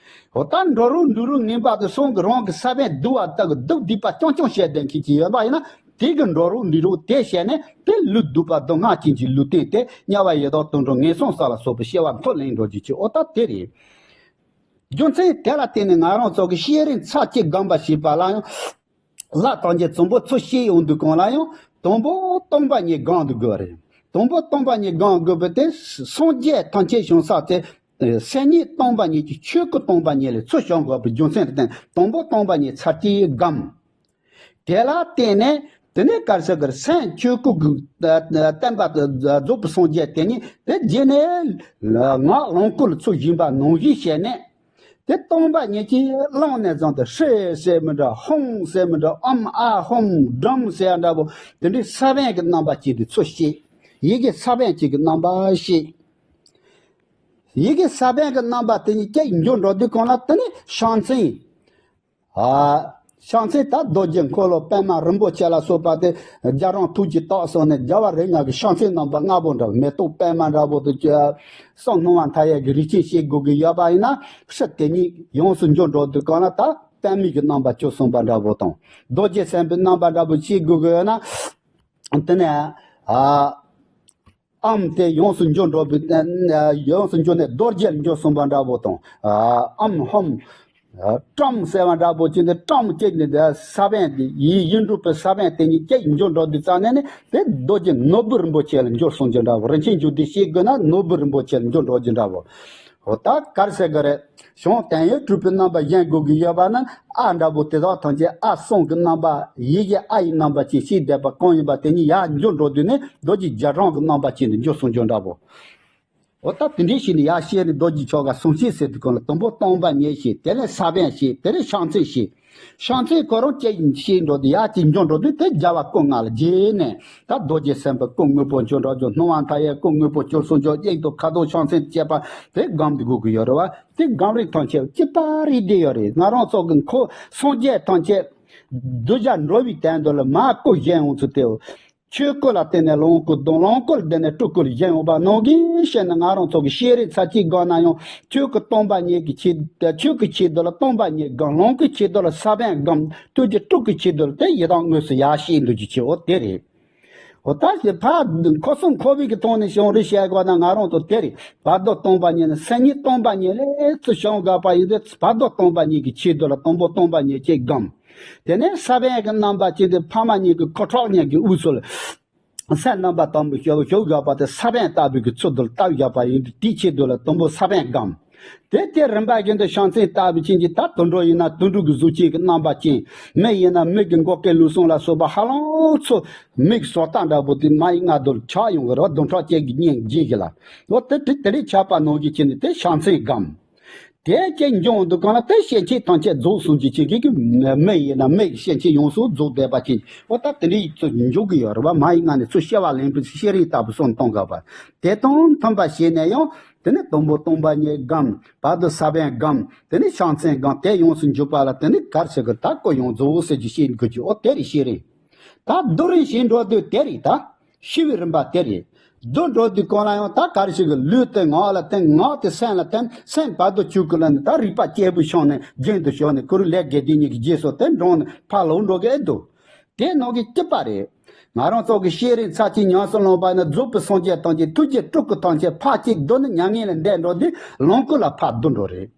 འོ་ད་འགྲོ་རུང་འགྲིག་རུང་ངན་པ་དེ་སོང་གི་རང་གི་ས་བོན་སྡུག་པ་དག་གི་སྡུག་སྡིག་པ་རྐྱང་རྐྱང་བྱས་བསྡད་མཁན་ཅིག་ཡོད་པ་ཡིན་ན། དེ་གི་འགྲོ་རུང་འགྲིག་རུང་དེ་བྱས་ནས་དེ་ལུས་སྡུག་པ་སྡུག་བསྔལ་ཅན་གྱི་ལུས་རྟེན་དེ་དམྱལ་བ་ཡི་དྭགས་དུད་འགྲོ་ངན་སོང་ས་ལ་སོགས་པའི་སྐྱེ་བ་མཐོ་ལེན་འགྲོ་རྒྱུ་ཅིག་འོ་ད་དེ་རེད། རྒྱུ་མཚན་དེ་ལ་བརྟེན་ནས་ང་རང་ཚོ་གི་ཤེས་རིག་ཚར་གཅིག་སྒོམ་པ་བྱས་པ་ལ་ཡང་ལྷ་ཐམས་ཅད་ཚོམ་བུ་ཚུར་ཤེས་ཡོང་དུས་གང་ལ་ཡང་དང་པོ་སྟོང་པ་ཉིད་སྒོམ་དུ་དགོས་རེད། དང་པོ་སྟོང་པ་ཉིད་སྒོམ་དགོས་པ་དེ་སངས་རྒྱས་ཐམས་ཅད་བྱུང་ས་དེ། སེམས་ཉིད་སྟོང་པ་ཉིད་ཀྱི་ཆོས་སྐུ་སྟོང་པ་ཉིད་ལས་ཚུར་བྱུང་དགོས་པའི་རྒྱུ་མཚན་ལ་བརྟེན་དང་པོ་སྟོང་པ་ཉིད་ཚར་གཅིག་བསྒོམ། དེ་ལ་བརྟེན་ནས་དེ་ནས་ག་རེ་ཟེར་དགོས་རེད། སེམས་ཆོས་སྐུ་གི་བརྟན་པ་རྫོགས་པའི་སངས་རྒྱས་དེ་ཉིད་དེ་རྗེས་ནས་ངག་ལོངས་སྐུ་ལ་ཚུར་བཞེངས་པ་ནང་བཞིན་བྱས་ནས། དེ་སྟོང་པ་ཉིད་ཀྱི་ཀློང་ནས་བཟུང་སྟེ་ཧྲཱིཿཟེར་མི་འདྲ། ཧཱུྃ་ཟེར་མི་འདྲ། ཨོཾ་ཨཱཿཧཱུྃ་བཛྲཾ་ཟེར་འདྲ་པོ་དེ་འདྲའི་ས་བོན་གྱི་རྣམ་པ་ཅན་དེ་ཚུར་བྱེད། ཡི་གེ་ས་བོན་གཅིག་གི་རྣམ་པ་བྱེད། ཡི་གེ་ས་བོན་གྱི་རྣམ་པ་དེ་ཉིད་ཀྱི་འགྱུར་འགྲོ་དུས་གང་ལ་དེ་ནི་ཕྱག་མཚན། ཨ། ཕྱག་མཚན་ད་རྡོ་རྗེ་འཁོར་ལོ་པདྨ་རིན་པོ་ཆེ་ལ་སོགས་པ་དེ་རྒྱ་གྲམ་ཐུགས་ཀྱི་རྟགས་སོགས་ནས་རྒྱལ་བ་རིགས་ལྔ་གི་ཕྱག་མཚན་རྣམ་པ་ལྔ་པོ་འདྲ་བོ་མེ་ཏོག་པདྨ་འདྲ་པོ་དེ་ཚོ་གསུང་སྣང་བ་མཐའ་ཡས་ཀྱི་རིགས་ཅན་བྱེད་དགོས་ཀྱི་ཡོད་པ་ཡིན་ན། ཕྱིར་དེ་ཉིད་ཡོངས་སུ་འགྱུར་འགྲོ་དུས་གང་ལ་ད་པདྨའི་གི་རྣམ་པ་བཅུ་གསུངས་པ་འདྲ་པོ་དང་། རྡོ་རྗེ་སེམས་དཔའི་རྣམ་པ་འདྲ་པོ་བྱེད་དགོས་ཀྱི་ཡོད་ན། དེ་ནས་ཨ། ཨོཾ་དེ་ཡོངས་སུ་འགྱུར་འགྲོ་བའི། ཡོངས་སུ་འགྱུར་ནས་རྡོ་རྗེར་འགྱུར་གསུངས་པ་འདྲ་པོ་དང་། ཨོཾ་ཧཱུྃ་བཛྲཾ་ཟེར་བ་འདྲ་པོ་ཅིག་ནས་བཛྲཾ་ཅིག་ནས་ས་བོན་དེ་ཡིད་ཡིད་འགྲུབ་པའི་ས་བོན་དེ་ཉིད་ཀྱི་འགྱུར་འགྲོ་དུས་ཙམ་ནས་ནི་དེ་རྡོ་རྗེ་ནོར་བུ་རིན་པོ་ཆེ་ལ་འགྱུར་གསུངས་རྒྱུ་འདྲ་པོ། རིན་ཆེན་འབྱུང་ལྡན་བྱེད་དགོས་ན་ནོར་བུ་རིན་པོ་ཆེ་ལ་འགྱུར་འགྲོ་རྒྱུ་འདྲ་པོ། འོ་ད་ག་རེ་ཟེར་གི་རེད། བྱང་དོན་ཡོད་གྲུབ་པའི་རྣམ་པ་བཞེངས་དགོས་ཀྱི་ཡོད་པ་ན་ཨ་འདྲ་པོ་དེ་དག་ཐམས་ཅད་ཨ་གསུང་གི་རྣམ་པ་ཡི་གེ་ཨ་ཡི་རྣམ་པ་ཅན་ཞིག་བསྡད་པ་གང་ཡིན་པ་དེ་ཉིད་ཡར་འགྱུར་འགྲོ་དུས་ནི་རྡོ་རྗེ་རྒྱ་གྲམ་གྱི་རྣམ་པ་ཅན་དུ་འགྱུར་གསུངས་རྒྱུ་འདྲ་པོ། འོ་ད་དེ་འདྲའི་ཞིག་ནི་ཡར་བཤད་ནི་རྡོ་རྗེ་ཆོ་ག་གསུང་བཤད་ཟེར་དུས་གང་ལ་དང་པོ་སྟོང་པ་ཉིད་བཤད། དེ་ནས་ས་བོན་བཤད། དེ་ནས་ཕྱག་མཚན་བཤད། ཕྱག་མཚན་ཁོ་རང་ཅི་ཡིན་ཤེས་འགྲོ་དུས་ཡར་ཅིག་འགྱུར་འགྲོ་དུས་དེ་རྒྱལ་བ་སྐུ་ལྔ་ལ་རྗེས་ནས་ད་རྡོ་རྗེ་སེམས་དཔའི་སྐུ་དངོས་པོ་འགྱུར་འགྲོ་རྒྱུ། སྣང་བ་མཐའ་ཡས་སྐུ་དངོས་པོ་འགྱུར་གསུངས་རྒྱུ། དབྱིངས་དང་ཁ་དོག་ཕྱག་མཚན་བཅས་པ་དེ་སྒོམ་དགོས་ཀྱི་ཡོད་རེད་བ། དེ་སྒོམ་རིམ་ཐམས་ཅད་གཅིག་པ་རེད་བསྡད་ཡོད་རེད། ང་རང་ཚོ་གི་འཁོར་སངས་རྒྱས་ཐམས་ཅད་གདུལ་བྱ་འགྲོ་བའི་དོན་དུ་ལ་མར་སྐུ་བཞེངས་ཡོང་ཚུལ་དེའོ། ཆོས་སྐུ་ལ་བརྟེན་ནས་ལོངས་སྐུ་དང་། ལོངས་སྐུ་ལ་བརྟེན་ནས་སྤྲུལ་སྐུ་ལ་བཞེངས་ཡོང་བ་ནང་བཞིན་བཤད་ན། ང་རང་ཚོ་གི་ཤེས་རིག་ཚར་གཅིག་སྒོམ་ན་ཡང་ཆོས་སྐུ་སྟོང་པ་ཉིད་ཀྱི་ཆེད། ཆོས་ཀྱི་ཆེད་དུ་ལ་སྟོང་པ་ཉིད་སྒོམ། ལོངས་སྐུའི་ཆེད་དུ་ལ་ས་བོན་སྒོམ། ཐུགས་རྗེ་སྤྲུལ་སྐུའི་ཆེད་དུ་ལ་དེ་ཡི་དམ་དངོས་སུ་ཡར་བཤད་འདུག་རྒྱུ་ཆེའོ་དེ་རེད། འོ་ད་ཞེས་ཕར་འཁོར་གསུམ་འཁོར་བའི་གི་ཐོག་ནས་བྱུང་རེད་བཤད་དགོས་ན་ང་རང་ཚོ་དེ་རེད། བར་དོ་སྟོང་པ་ཉིད་ནི་སེམས་ཉིད་སྟོང་པ་ཉིད་ལས་ཚུར་བྱུང་དགོས་པ་ཡིན་དུས་བར་དོ་སྟོང་པ་ཉིད་ཀྱི་ཆེད་དུ་ལ་དང་པོ་སྟོང་པ་ཉིད་ཅིག་སྒོམ། དེ་ནས་ས་བོན་གྱི་རྣམ་པ་ཅན་དེ་ཕ་མ་གཉིས་ཀྱི་ཁོ་ཁྲག་གཉིས་ཀྱི་དབུས་སུ་ལ་སེམས་རྣམ་པ་དང་པོ་ཞུགས་ཞུགས་དགོས་པ་དེ་ས་བོན་ལྟ་བུའི་གི་ཚུལ་དུ་ལྟ་དགོས་པ་ཡིན་དུས་དེའི་ཆེད་དུ་ལ་དང་པོ་ས་བོན་སྒོམ། དེ་དེ་རིམ་པ་བཞིན་དུ་ཕྱག་མཚན་ལྟ་བུ་ཅན་གྱི་ད་དུད་འགྲོ་ཡིན་ན་དུད་འགྲོ་གི་གཟུགས་ཅན་གྱི་རྣམ་པ་ཅན། མི་ཡིན་ན་མི་གི་མགོ་སྐེ་ལུས་ཟུངས་ལ་སོགས་པ་ཧ་ལམ་ཚུར་མི་གི་བཟོ་ལྟ་འདྲ་པོ་དེ་མ་ཡི་ང་རྡོར་ཆགས་ཡོང་གི་རེད་བ། རྡོར་ཁྲག་ཅན་གྱི་སྙིང་རྗེ་གི་ལ། འོ་དེ་དེ་དེ་རིགས་ཆགས་པ་ནང་བཞིན་བྱས་ནས་དེ་ཕྱག་མཚན་སྒོམ། དེ་ཅན་འབྱུང་འདུག་གང་ལ་དེ་སྐྱེ་མཆེད་ཐམས་ཅད་རྫོགས་སོང་གི་ཅིག་གི་མི་ཡིན་ན་མི་གི་སྐྱེ་མཆེད་ཡོངས་སུ་རྫོགས་བསྡད་པ་ཅན། འོ་ད་དེ་འདྲའི་ཚོ་འཇུག་གི་ཡོད་རེད་བ། མ་ཡི་ང་ནས་ཚུར་སྐྱེ་བ་ལེན་པའི་ཤེས་རིག་ལྟ་བུ་སོང་གཏོང་དགོས་པ། དེ་དང་མཐུན་པ་བྱས་ནས་ཡང་དེ་ནས་དང་པོ་སྟོང་པ་ཉིད་སྒོམ། བར་དུ་ས་བོན་སྒོམ། དེ་ནས་ཕྱག་མཚན་སྒོམ། དེ་ཡོངས་སུ་འཇུག་པ་ལ་དེ་ནས་གར་ཞིག་གི་ད་སྐུ་ཡོངས་རྫོགས་ཟེར་གྱི་ཤེས་དགོས་ཀྱི། འོ་དེ་རེད་ཤེས་རིག་ད་རྡོ་རིང་ཞིག་འགྲོ་དུས་དེ་རེད་ད། ཤི་བའི་རིམ་པ་དེ་རེད། རྡོ་འགྲོ་དུས་གང་ལ་ཡང་ད་གར་ཞིག་གི་ལུས་དེ་ངག་ལ་བརྟེན། ངག་དེ་སེམས་ལ་བརྟེན། སེམས་བར་དུ་ཆོས་སྐུ་ལ་ནི་ད་རིག་པ་སྐྱེས་བུ་ཤོང་ནས་རྒྱུན་དུ་ཤོང་ནས་གུ་རུ་ལས་དགེ་སྡིག་གཉིས་ཀྱི་རྗེས་སུ་དེ་འབྲངས་ནས་ཕར་ལོག་འགྲོ་གི་ཨེ་འདུག་དེ་ནང་གི་སྐྱིད་པ་རེད། ང་རང་ཚོ་གི་ཤེས་རིག་ཚར་གཅིག་ཉམས་སུ་བླངས་པ་ནི་རྫོགས་པའི་སངས་རྒྱས་ཐམས་ཅད་ཐུགས་རྗེ་སྤྲུལ་སྐུ་ཐམས་ཅད་ཕར་གཅིག་བསྡུ་ནས་མྱ་ངན་ལས་འདས་འགྲོ་དུས་ལོངས་སྐུ་ལ་ཕར་བསྡུ་འགྲོ་རེད།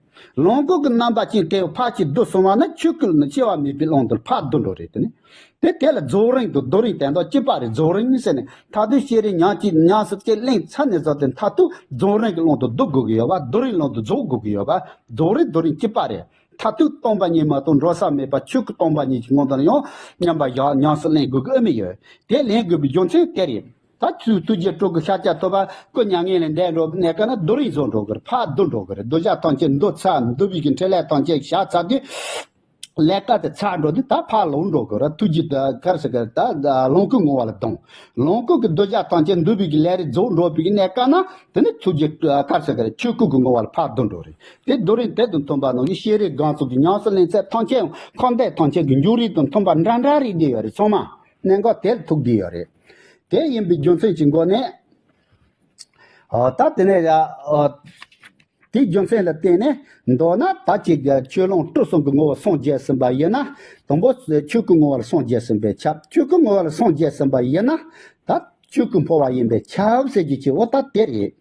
ལོངས་སྐུ་གི་རྣམ་པ་ཅན་དེ་ཕར་གཅིག་བསྡུ་སོང་བ་ན་ཆོས་སྐུ་ནི་སྐྱེ་བ་མེད་པའི་ཀློང་དུ་ཕར་བསྡུ་འགྲོ་རེད། དེ་ནི་དེ་དེ་ལ་རྫོགས་རིམ་དང་རྡོ་རིང་དེ་འདྲ་གཅིག་པ་རེད། རྫོགས་རིམ་ཟེར་ནས་མཐར་ཐུག་ཤེས་རིག་ཉམས་ཀྱི་ཉམས་སུ་སྐྱེ་གླེང་ཚར་ནས་བཟུང་སྟེ་མཐར་ཐུག་རྫོགས་རིམ་གྱི་ཀློང་དུ་བསྡུ་དགོས་ཀྱི་ཡོད་པ། རྡོ་རིང་ཀློང་དུ་རྫོགས་དགོས་ཀྱི་ཡོད་པ། རྫོགས་རིམ་རྡོ་རིང་གཅིག་པ་རེད། མཐར་ཐུག་སྟོང་པ་ཉིད་མ་གཏོགས་འགྲོ་ས་མེད་པ་ཆོས་སྐུ་སྟོང་པ་ཉིད་ཀྱི་ངང་དུ་ཡང་མཉམ་པར་བཞག་ཉམས་སུ་ལེན་དགོས་ཀྱི་ཨེ་མི་ཡོད། དེ་ལེན་དགོས་པའི་རྒྱུ་མཚན་དེ་རེད། ད་ཚུལ་ཐུགས་རྗེ་སྤྲུལ་སྐུ་ཤཱཀྱ་ཐུབ་པ་སྐུ་མྱ་ངན་ལས་འདས་འགྲོ་བའི་གནས་སྐབས་ན་རྡོ་རིང་བཟོ་འགྲོ་གི་རེད། ཕར་བསྡུ་འགྲོ་གི་རེད། གདུལ་བྱ་ཐམས་ཅད་འདུལ་ཚར། འདུལ་བའི་གི་འཕྲིན་ལས་ཐམས་ཅད་བྱས་ཚར་དུས་ལས་ཀ་དེ་ཚར་འགྲོ་དུས་ད་ཕར་ལོག་འགྲོ་གི་རེད། ཐུགས་རྗེ་གར་ཟེར་གི་ད་ལོངས་སྐུའི་ངོ་བོ་ལ་ལྡང་། ལོངས་སྐུ་གི་གདུལ་བྱ་ཐམས་ཅད་འདུལ་བའི་གི་ལས་རིགས་རྫོགས་འགྲོ་བའི་གི་གནས་སྐབས་ན་དེ་ནི་ཐུགས་རྗེ་གར་ཟེར་གི་ཆོས་སྐུ་གི་ངོ་བོ་ལ་ཕར་བསྡུ་འགྲོ་རེད། དེ་རྡོ་རིང་དེ་དང་མཐུན་པ་ནང་བཞིན་ཤེས་རིག་སྒོམ་ཚུལ་གྱི་ཉམས་སུ་ལེན་ཚད་ཐམས་ཅད་ཡང་འཁོར་འདས་ཐམས་ཅད་ཀྱི་འབྱུང་རིམ་དང་མཐུན་པ་འདྲ་འདྲ་རེད་བསྡད་ཡོད་རེད། ཚང་མ་གནད་འགག་དེར་ཐུག་བསྡད་ཡོད་རེད། དེ་ཡིན་པའི་རྒྱུ་མཚན་གྱི་སྒོ་ནས། ཨ། ད་དེ་ནས་ཡ། ཨ། དེའི་རྒྱུ་མཚན་ལ་བརྟེན་ནས་མདོར་ན་ད་ཅིག་ཆོས་ལོངས་སྤྲུལ་གསུམ་གྱི་ངོ་བོ་སངས་རྒྱས་ཟིན་པ་ཡིན་ན། དང་པོ་ཆོས་སྐུའི་ངོ་བོ་ལ་སངས་རྒྱས་ཟིན་པས་ཁྱབ། ཆོས་སྐུའི་ངོ་བོ་ལ་སངས་རྒྱས་ཟིན་པ་ཡིན་ན། ད་ཆོས་སྐུ་འཕོ་བ་ཡིན་པས་ཁྱབ་ཟེར་གྱི་ཆེ་བོ་ད་དེ་རེད།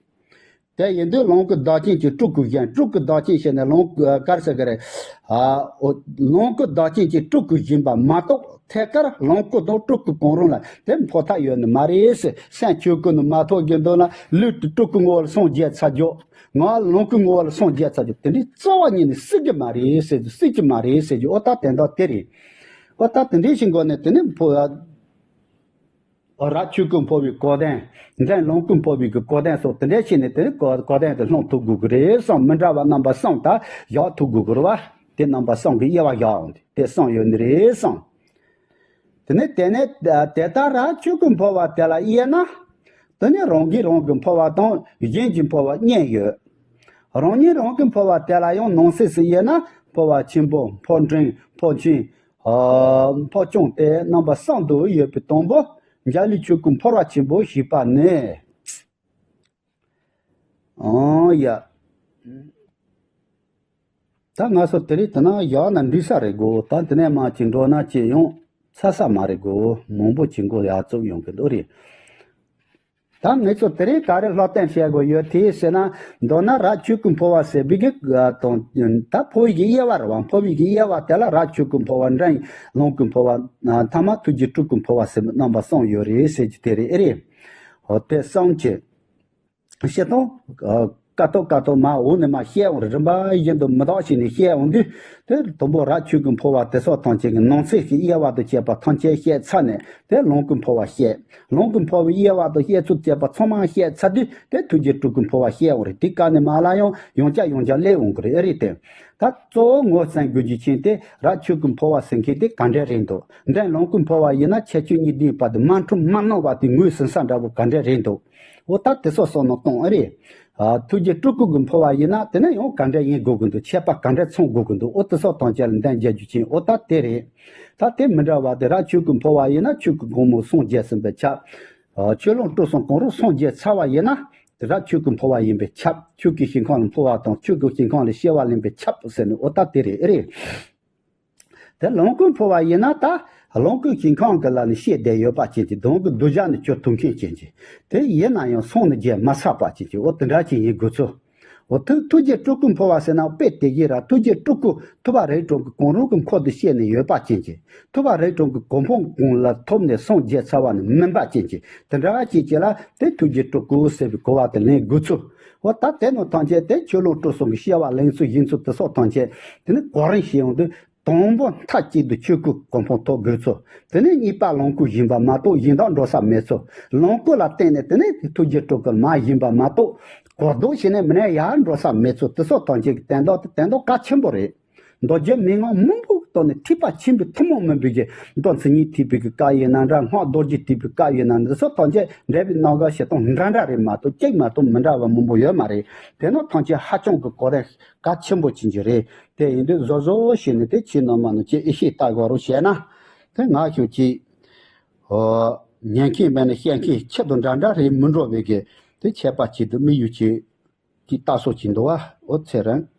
དེ་ཡིན་དུས་ལོངས་སྐུ་བདག་རྐྱེན་གྱི་སྤྲུལ་སྐུ་བཞིན། སྤྲུལ་སྐུ་བདག་རྐྱེན་བྱས་ནས་ལོངས་སྐུ་ག་རེ་ཟེར་གི་རེད། ཨ། ཨོ། ལོངས་སྐུ་བདག་རྐྱེན་གྱི་སྤྲུལ་སྐུ་བཞིན་པ་མ་གཏོགས་ཐད་ཀར་ལོངས་སྐུ་དང་སྤྲུལ་སྐུ་གང་རུང་ལ་དེ་འཕོ་ཐབས་ཡོད་ནི་མ་རེད་ཟེར། སེམས་ཆོས་སྐུ་ནི་མ་ཐོབ་གི་འདུག་ན་ལུས་དེ་སྤྲུལ་སྐུ་ངོ་བོ་ལ་སངས་རྒྱས་ཚར་རྒྱུ། ང་ལོངས་སྐུ་ངོ་བོ་ལ་སངས་རྒྱས་ཚར་རྒྱུ་དེ་འདྲའི་རྩ་བ་ཉིད་ནས་སྲིད་ཀྱི་མ་རེད་ཟེར་རྒྱུ། སྲིད་ཀྱི་མ་རེད་ཟེར་རྒྱུ། ཨོ་ད་དོན་དག་དེ་རེད། ཨོ་ད་དེ་འདྲའི་ཞིག་མགོ་ནས་དེ་ནས་འཕོ་བ། རབ་ཆོས་སྐུ་འཕོ་བའི་གོ་དོན། འདྲེན་ལོངས་སྐུ་འཕོ་བའི་གི་གོ་དོན་སོགས་དེ་འདྲ་བྱས་ནས་དེ་ནི་གོ་གོ་དོན་དེ་སློང་ཐུབ་དགོས་ཀྱི་རེད་བསམ། མི་འདྲ་བ་རྣམ་པ་གསུམ་དག་བཞག་ཐུབ་དགོས་ཀྱི་རེད་བ། དེ་རྣམ་པ་གསུམ་གྱི་དབྱེ་བ་བཞག་ཡོང་དུས་དེ་གསུམ་ཡོད་ནི་རེད་བསམ། དེ་ནས་དེ་ནས་དེ་ལྟར་རབ་ཆོས་སྐུ་འཕོ་བ་དེ་ལ་དབྱེ་ན། དེ་ནི་རང་གིས་རང་གི་འཕོ་བ་དང་གཞན་གྱི་འཕོ་བ་གཉིས་ཡོད། རང་ཉིད་རང་གི་འཕོ་བ་དེ་ལ་ཡང་ནང་གསེས་སུ་དབྱེ་ན། འཕོ་བ་ཆེན་པོ། འཕོ་འབྲིང་། འཕོ་ཆེན། ཨ། འཕོ་ཆུང་སྟེ་རྣམ་པ་གསུམ་དུ་ཡོད་པའི་དང་པོ། འཇའ་ལུས་ཆོས་སྐུ་འཕོ་བ་ཆེན་པོ་ཞེས་པ་ནི། ཨང་ཡ། ད་ང་ཚོ་དེ་རིང་དེ་ན་བཞག་ན་འགྲིག་ས་རེད་གོ། ད་དེ་ནས་མར་ཅིག་འགྲོ་ན་ཅིག་ཡང་ཚར་ས་མ་རེད་གོ། མང་པོ་ཅིག་མགོ་ཡར་བཙུགས་ཡོང་གི་འདུག་རེད། ད་ངེད་ཚོ་དེ་རིང་ག་རེ་སློབ་སྟོན་བྱེད་དགོས་ཡོད་དེ་ཟེར་ན། མདོར་ན་རབ་ཆོས་སྐུ་འཕོ་བ་ཟེར་བའི་གི་དང་། ད་འཕོ་བའི་གི་དབྱེ་བ་རེད་བ། འཕོ་བའི་གི་དབྱེ་བ་དེ་ལ་རབ་ཆོས་སྐུ་འཕོ་བ། འདྲེན་ལོངས་སྐུ་འཕོ་བ། ཐ་མ་ཐུགས་རྗེ་སྤྲུལ་སྐུ་འཕོ་བ་ཟེར་རྣམ་པ་གསུམ་ཡོད་རེད་ཟེར་གྱི་དེ་རེད། ཨེ་རེད། འོ་དེ་གསུམ་གྱི་བཤད་སྟངས། ཀ་ཏོག་ཀ་ཏོག་མར་འོག་ནས་མར་བཤད་འོང་། རིམ་པ་བཞིན་དུ་མུ་ཏོག་བྱས་ནས་བཤད་འོང་དུས། དེ་དང་པོ་རབ་ཆོས་སྐུ་འཕོ་བ་དེ་སོགས་ཐམས་ཅད་ཀྱི་ནང་གསེས་ཀྱི་དབྱེ་བ་དང་བཅས་པ་ཐམས་ཅད་བཤད་ཚར་ནས། དེ་ལོངས་སྐུ་འཕོ་བ་བཤད། ལོངས་སྐུ་འཕོ་བའི་དབྱེ་བ་དང་བཤད་ཚུལ་བཅས་པ་ཚང་མ་བཤད་ཚར་དུས། དེ་ཐུགས་རྗེ་སྤྲུལ་སྐུ་འཕོ་བ་བཤད་འོང་རེད། དེ་ག་ནས་མར་ལ་ཡང་ཡང་བསྐྱར་ཡང་བསྐྱར་སླེབས་འོང་གི་རེད། ཨེ་རེད་དེ། ད་གཙོ་བོ་ངོས་ཟིན་དགོས་རྒྱུ་ཅན་དེ། རབ་ཆོས་སྐུ་འཕོ་བ་ཟེར་མཁན་དེ་ག་འདྲ་རེད་འདུག་འདྲེན་ལོངས་སྐུ་འཕོ་བ་ཡིན་ན་ཁྱད་ཆོས་གཉིས་ལྡན་པ་དེ། མ་འཁྲུལ་མ་ནོར་བ་དེ་ངོས་ཟིན་ས་འདྲ་པོ་ག་འདྲ་རེད་འདུག་འོ་ད་དེ་ཚོ་བསམ་བློ་གཏོང་། ཨེ་རེད། ཨ། ཐུགས་རྗེ་སྤྲུལ་སྐུ་གི་འཕོ་བ་ཡིན་ན་དེ་ནས་ཡང་ག་འདྲ་ཡིན་དགོས་ཀྱི་འདུག་ཁྱད་པར་ག་འདྲ་མཚོན་དགོས་ཀྱི་འདུག་འོ་དེ་ཚོ་ཐམས་ཅད་ལ་འདྲེན་རྒྱག་རྒྱུ་ཅན། འོ་ད་དེ་རེད། ད་དེ་མི་འདྲ་བ་དེ། རབ་ཆོས་སྐུ་འཕོ་བ་ཡིན་ན་ཆོས་སྐུ་གོང་མ་སངས་རྒྱས་ཟིན་པས་ཁྱབ། ཨ། ཆོས་ལོངས་སྤྲུལ་གསུམ་གང་རུང་སངས་རྒྱས་ཚར་བ་ཡིན་ན། དེ་རབ་ཆོས་སྐུ་འཕོ་བ་ཡིན་པས་ཁྱབ། ཆོས་ཀྱི་ཞིང་ཁམས་ལ་འཕོ་བ་དང་། ཆོས་ཀྱི་ཞིང་ཁམས་ལ་སྐྱེ་བ་ལེན་པས་ཁྱབ་ཟེར་ནས། འོ་ད་དེ་རེད། ཨེ་རེད། དེ་ལོངས་སྐུ་འཕོ་བ་ཡིན་ན་ད་ལོངས་སྐུའི་ཞིང་ཁམས་ཀྱི་ལ་ནི་སྐྱེས་བསྡད་ཡོད་པ་ཅན་གྱི། གདོང་གི་གདུལ་བྱ་ནི་གྱུར་ཐུབ་མཁན་ཅན་གྱི། དེ་ཡིན་ན་ཡང་སངས་ནི་རྒྱས་མ་ཚར་བ་ཅན་གྱི། འོ་དེ་འདྲ་ཅིག་ཡིན་དགོས་ཚུལ། འོ་ཐུགས་ཐུགས་རྗེ་སྤྲུལ་སྐུ་འཕོ་བ་ཟེར་ན་དཔེ་དེ་བཞིན་ར། ཐུགས་རྗེ་སྤྲུལ་སྐུ་ཐུབ་པ་རིགས་དྲུག་གི་གང་རུང་གི་འཁོར་དུ་སྐྱེས་ནས་ཡོད་པ་ཅན་གྱི། ཐུབ་པ་རིགས་དྲུག་གི་གོ་འཕང་གང་ལ་ཐོབ་ནས་སངས་རྒྱས་ཚར་བ་ནི་མིན་པ་ཅན་གྱི། དེ་འདྲ་བ་ཅན་གྱི་ལ་དེ་ཐུགས་རྗེ་སྤྲུལ་སྐུ་ཟེར་བའི་གོ་བ་དེ་ལེན་དགོས་ཚུལ། འོ་ད་དེ་ནང་ཐམས་ཅད་དེ་ཆོས་ལོངས་སྤྲུལ་གསུམ་གྱི་སྐྱེ་བ་ལེན་ཚུལ་ཡིན་ཚུལ་དེ་སོགས་ཐམས་ཅད་དེ་ནི་གོ་རིམ་བྱས་ཡོང་དུས། དང་པོ་མཐའ་གཅིག་ཏུ་ཆོས་སྐུ་གོ་འཕང་ཐོབ་དགོས་ཚུལ། དེ་ནས་གཉིས་པ་ལོངས་སྐུ་ཡིན་པ་མ་གཏོགས་གཞན་དག་འགྲོ་ས་མེད་ཚུལ། ལོངས་སྐུ་ལ་བརྟེན་ནས་དེ་ནས་ཐུགས་རྗེ་སྤྲུལ་སྐུ་མ་ཡིན་པ་མ་གཏོགས་གོ་ལྡོག་བྱས་ནས་མི་ནས་ཡར་འགྲོ་ས་མེད་ཚུལ། དེ་སོགས་ཐམས་ཅད་ཀྱི་དོན་དག་དེ་དོན་དག་གལ་ཆེན་པོ་རེད། མདོ་རྒྱུད་མན་ངག་མང་པོའི་ཐོག་ནས་ཐེག་པ་ཆེན་པོའི་ཐུན་མོང་མིན་པའི་གི། མདོ་མཚན་ཉིད་ཐེག་པའི་གི་སྐབས་ཡིན་ན་འདྲ། སྔགས་རྡོ་རྗེ་ཐེག་པའི་སྐབས་ཡིན་ན་འདྲ། དེ་སོགས་ཐམས་ཅད་འགྲེལ་པའི་རྣམ་གཞག་བྱེད་སྟངས་འདྲ་འདྲ་རེད་མ་གཏོགས། གཅིག་མ་གཏོགས་མི་འདྲ་བ་མང་པོ་ཡོད་མ་རེད། དེ་ནི་ཐམས་ཅད་ཧ་ཅང་གི་གོ་རིམ་གལ་ཆེན་པོ་ཅན་གྱི་རེད། དེ་ཡིན་དུས་བཟོ་བཟོ་བྱས་ནས་དེ་ཁྱེད་རྣམ་པ་ནི་ཅིག་ཨེ་ཤེས་ལྟ་དགོས་རོགས་བྱས་ན། དེ་ང་ཞུ་ཅིག་ཨོ། ཉན་མཁན་མེད་ན་བཤད་མཁན་ཁྱེད་དང་འདྲ་འདྲ་རེད་མི་འགྲོ་བའི་གི། དེ་ཁྱད་པར་ཅིག་ཏུ་དམིགས་ཡུལ་ཅིག་ཅིག་ལྟ་སོགས་ཅིག་འདུག་བ། ཨོ་ཚེ་རིང་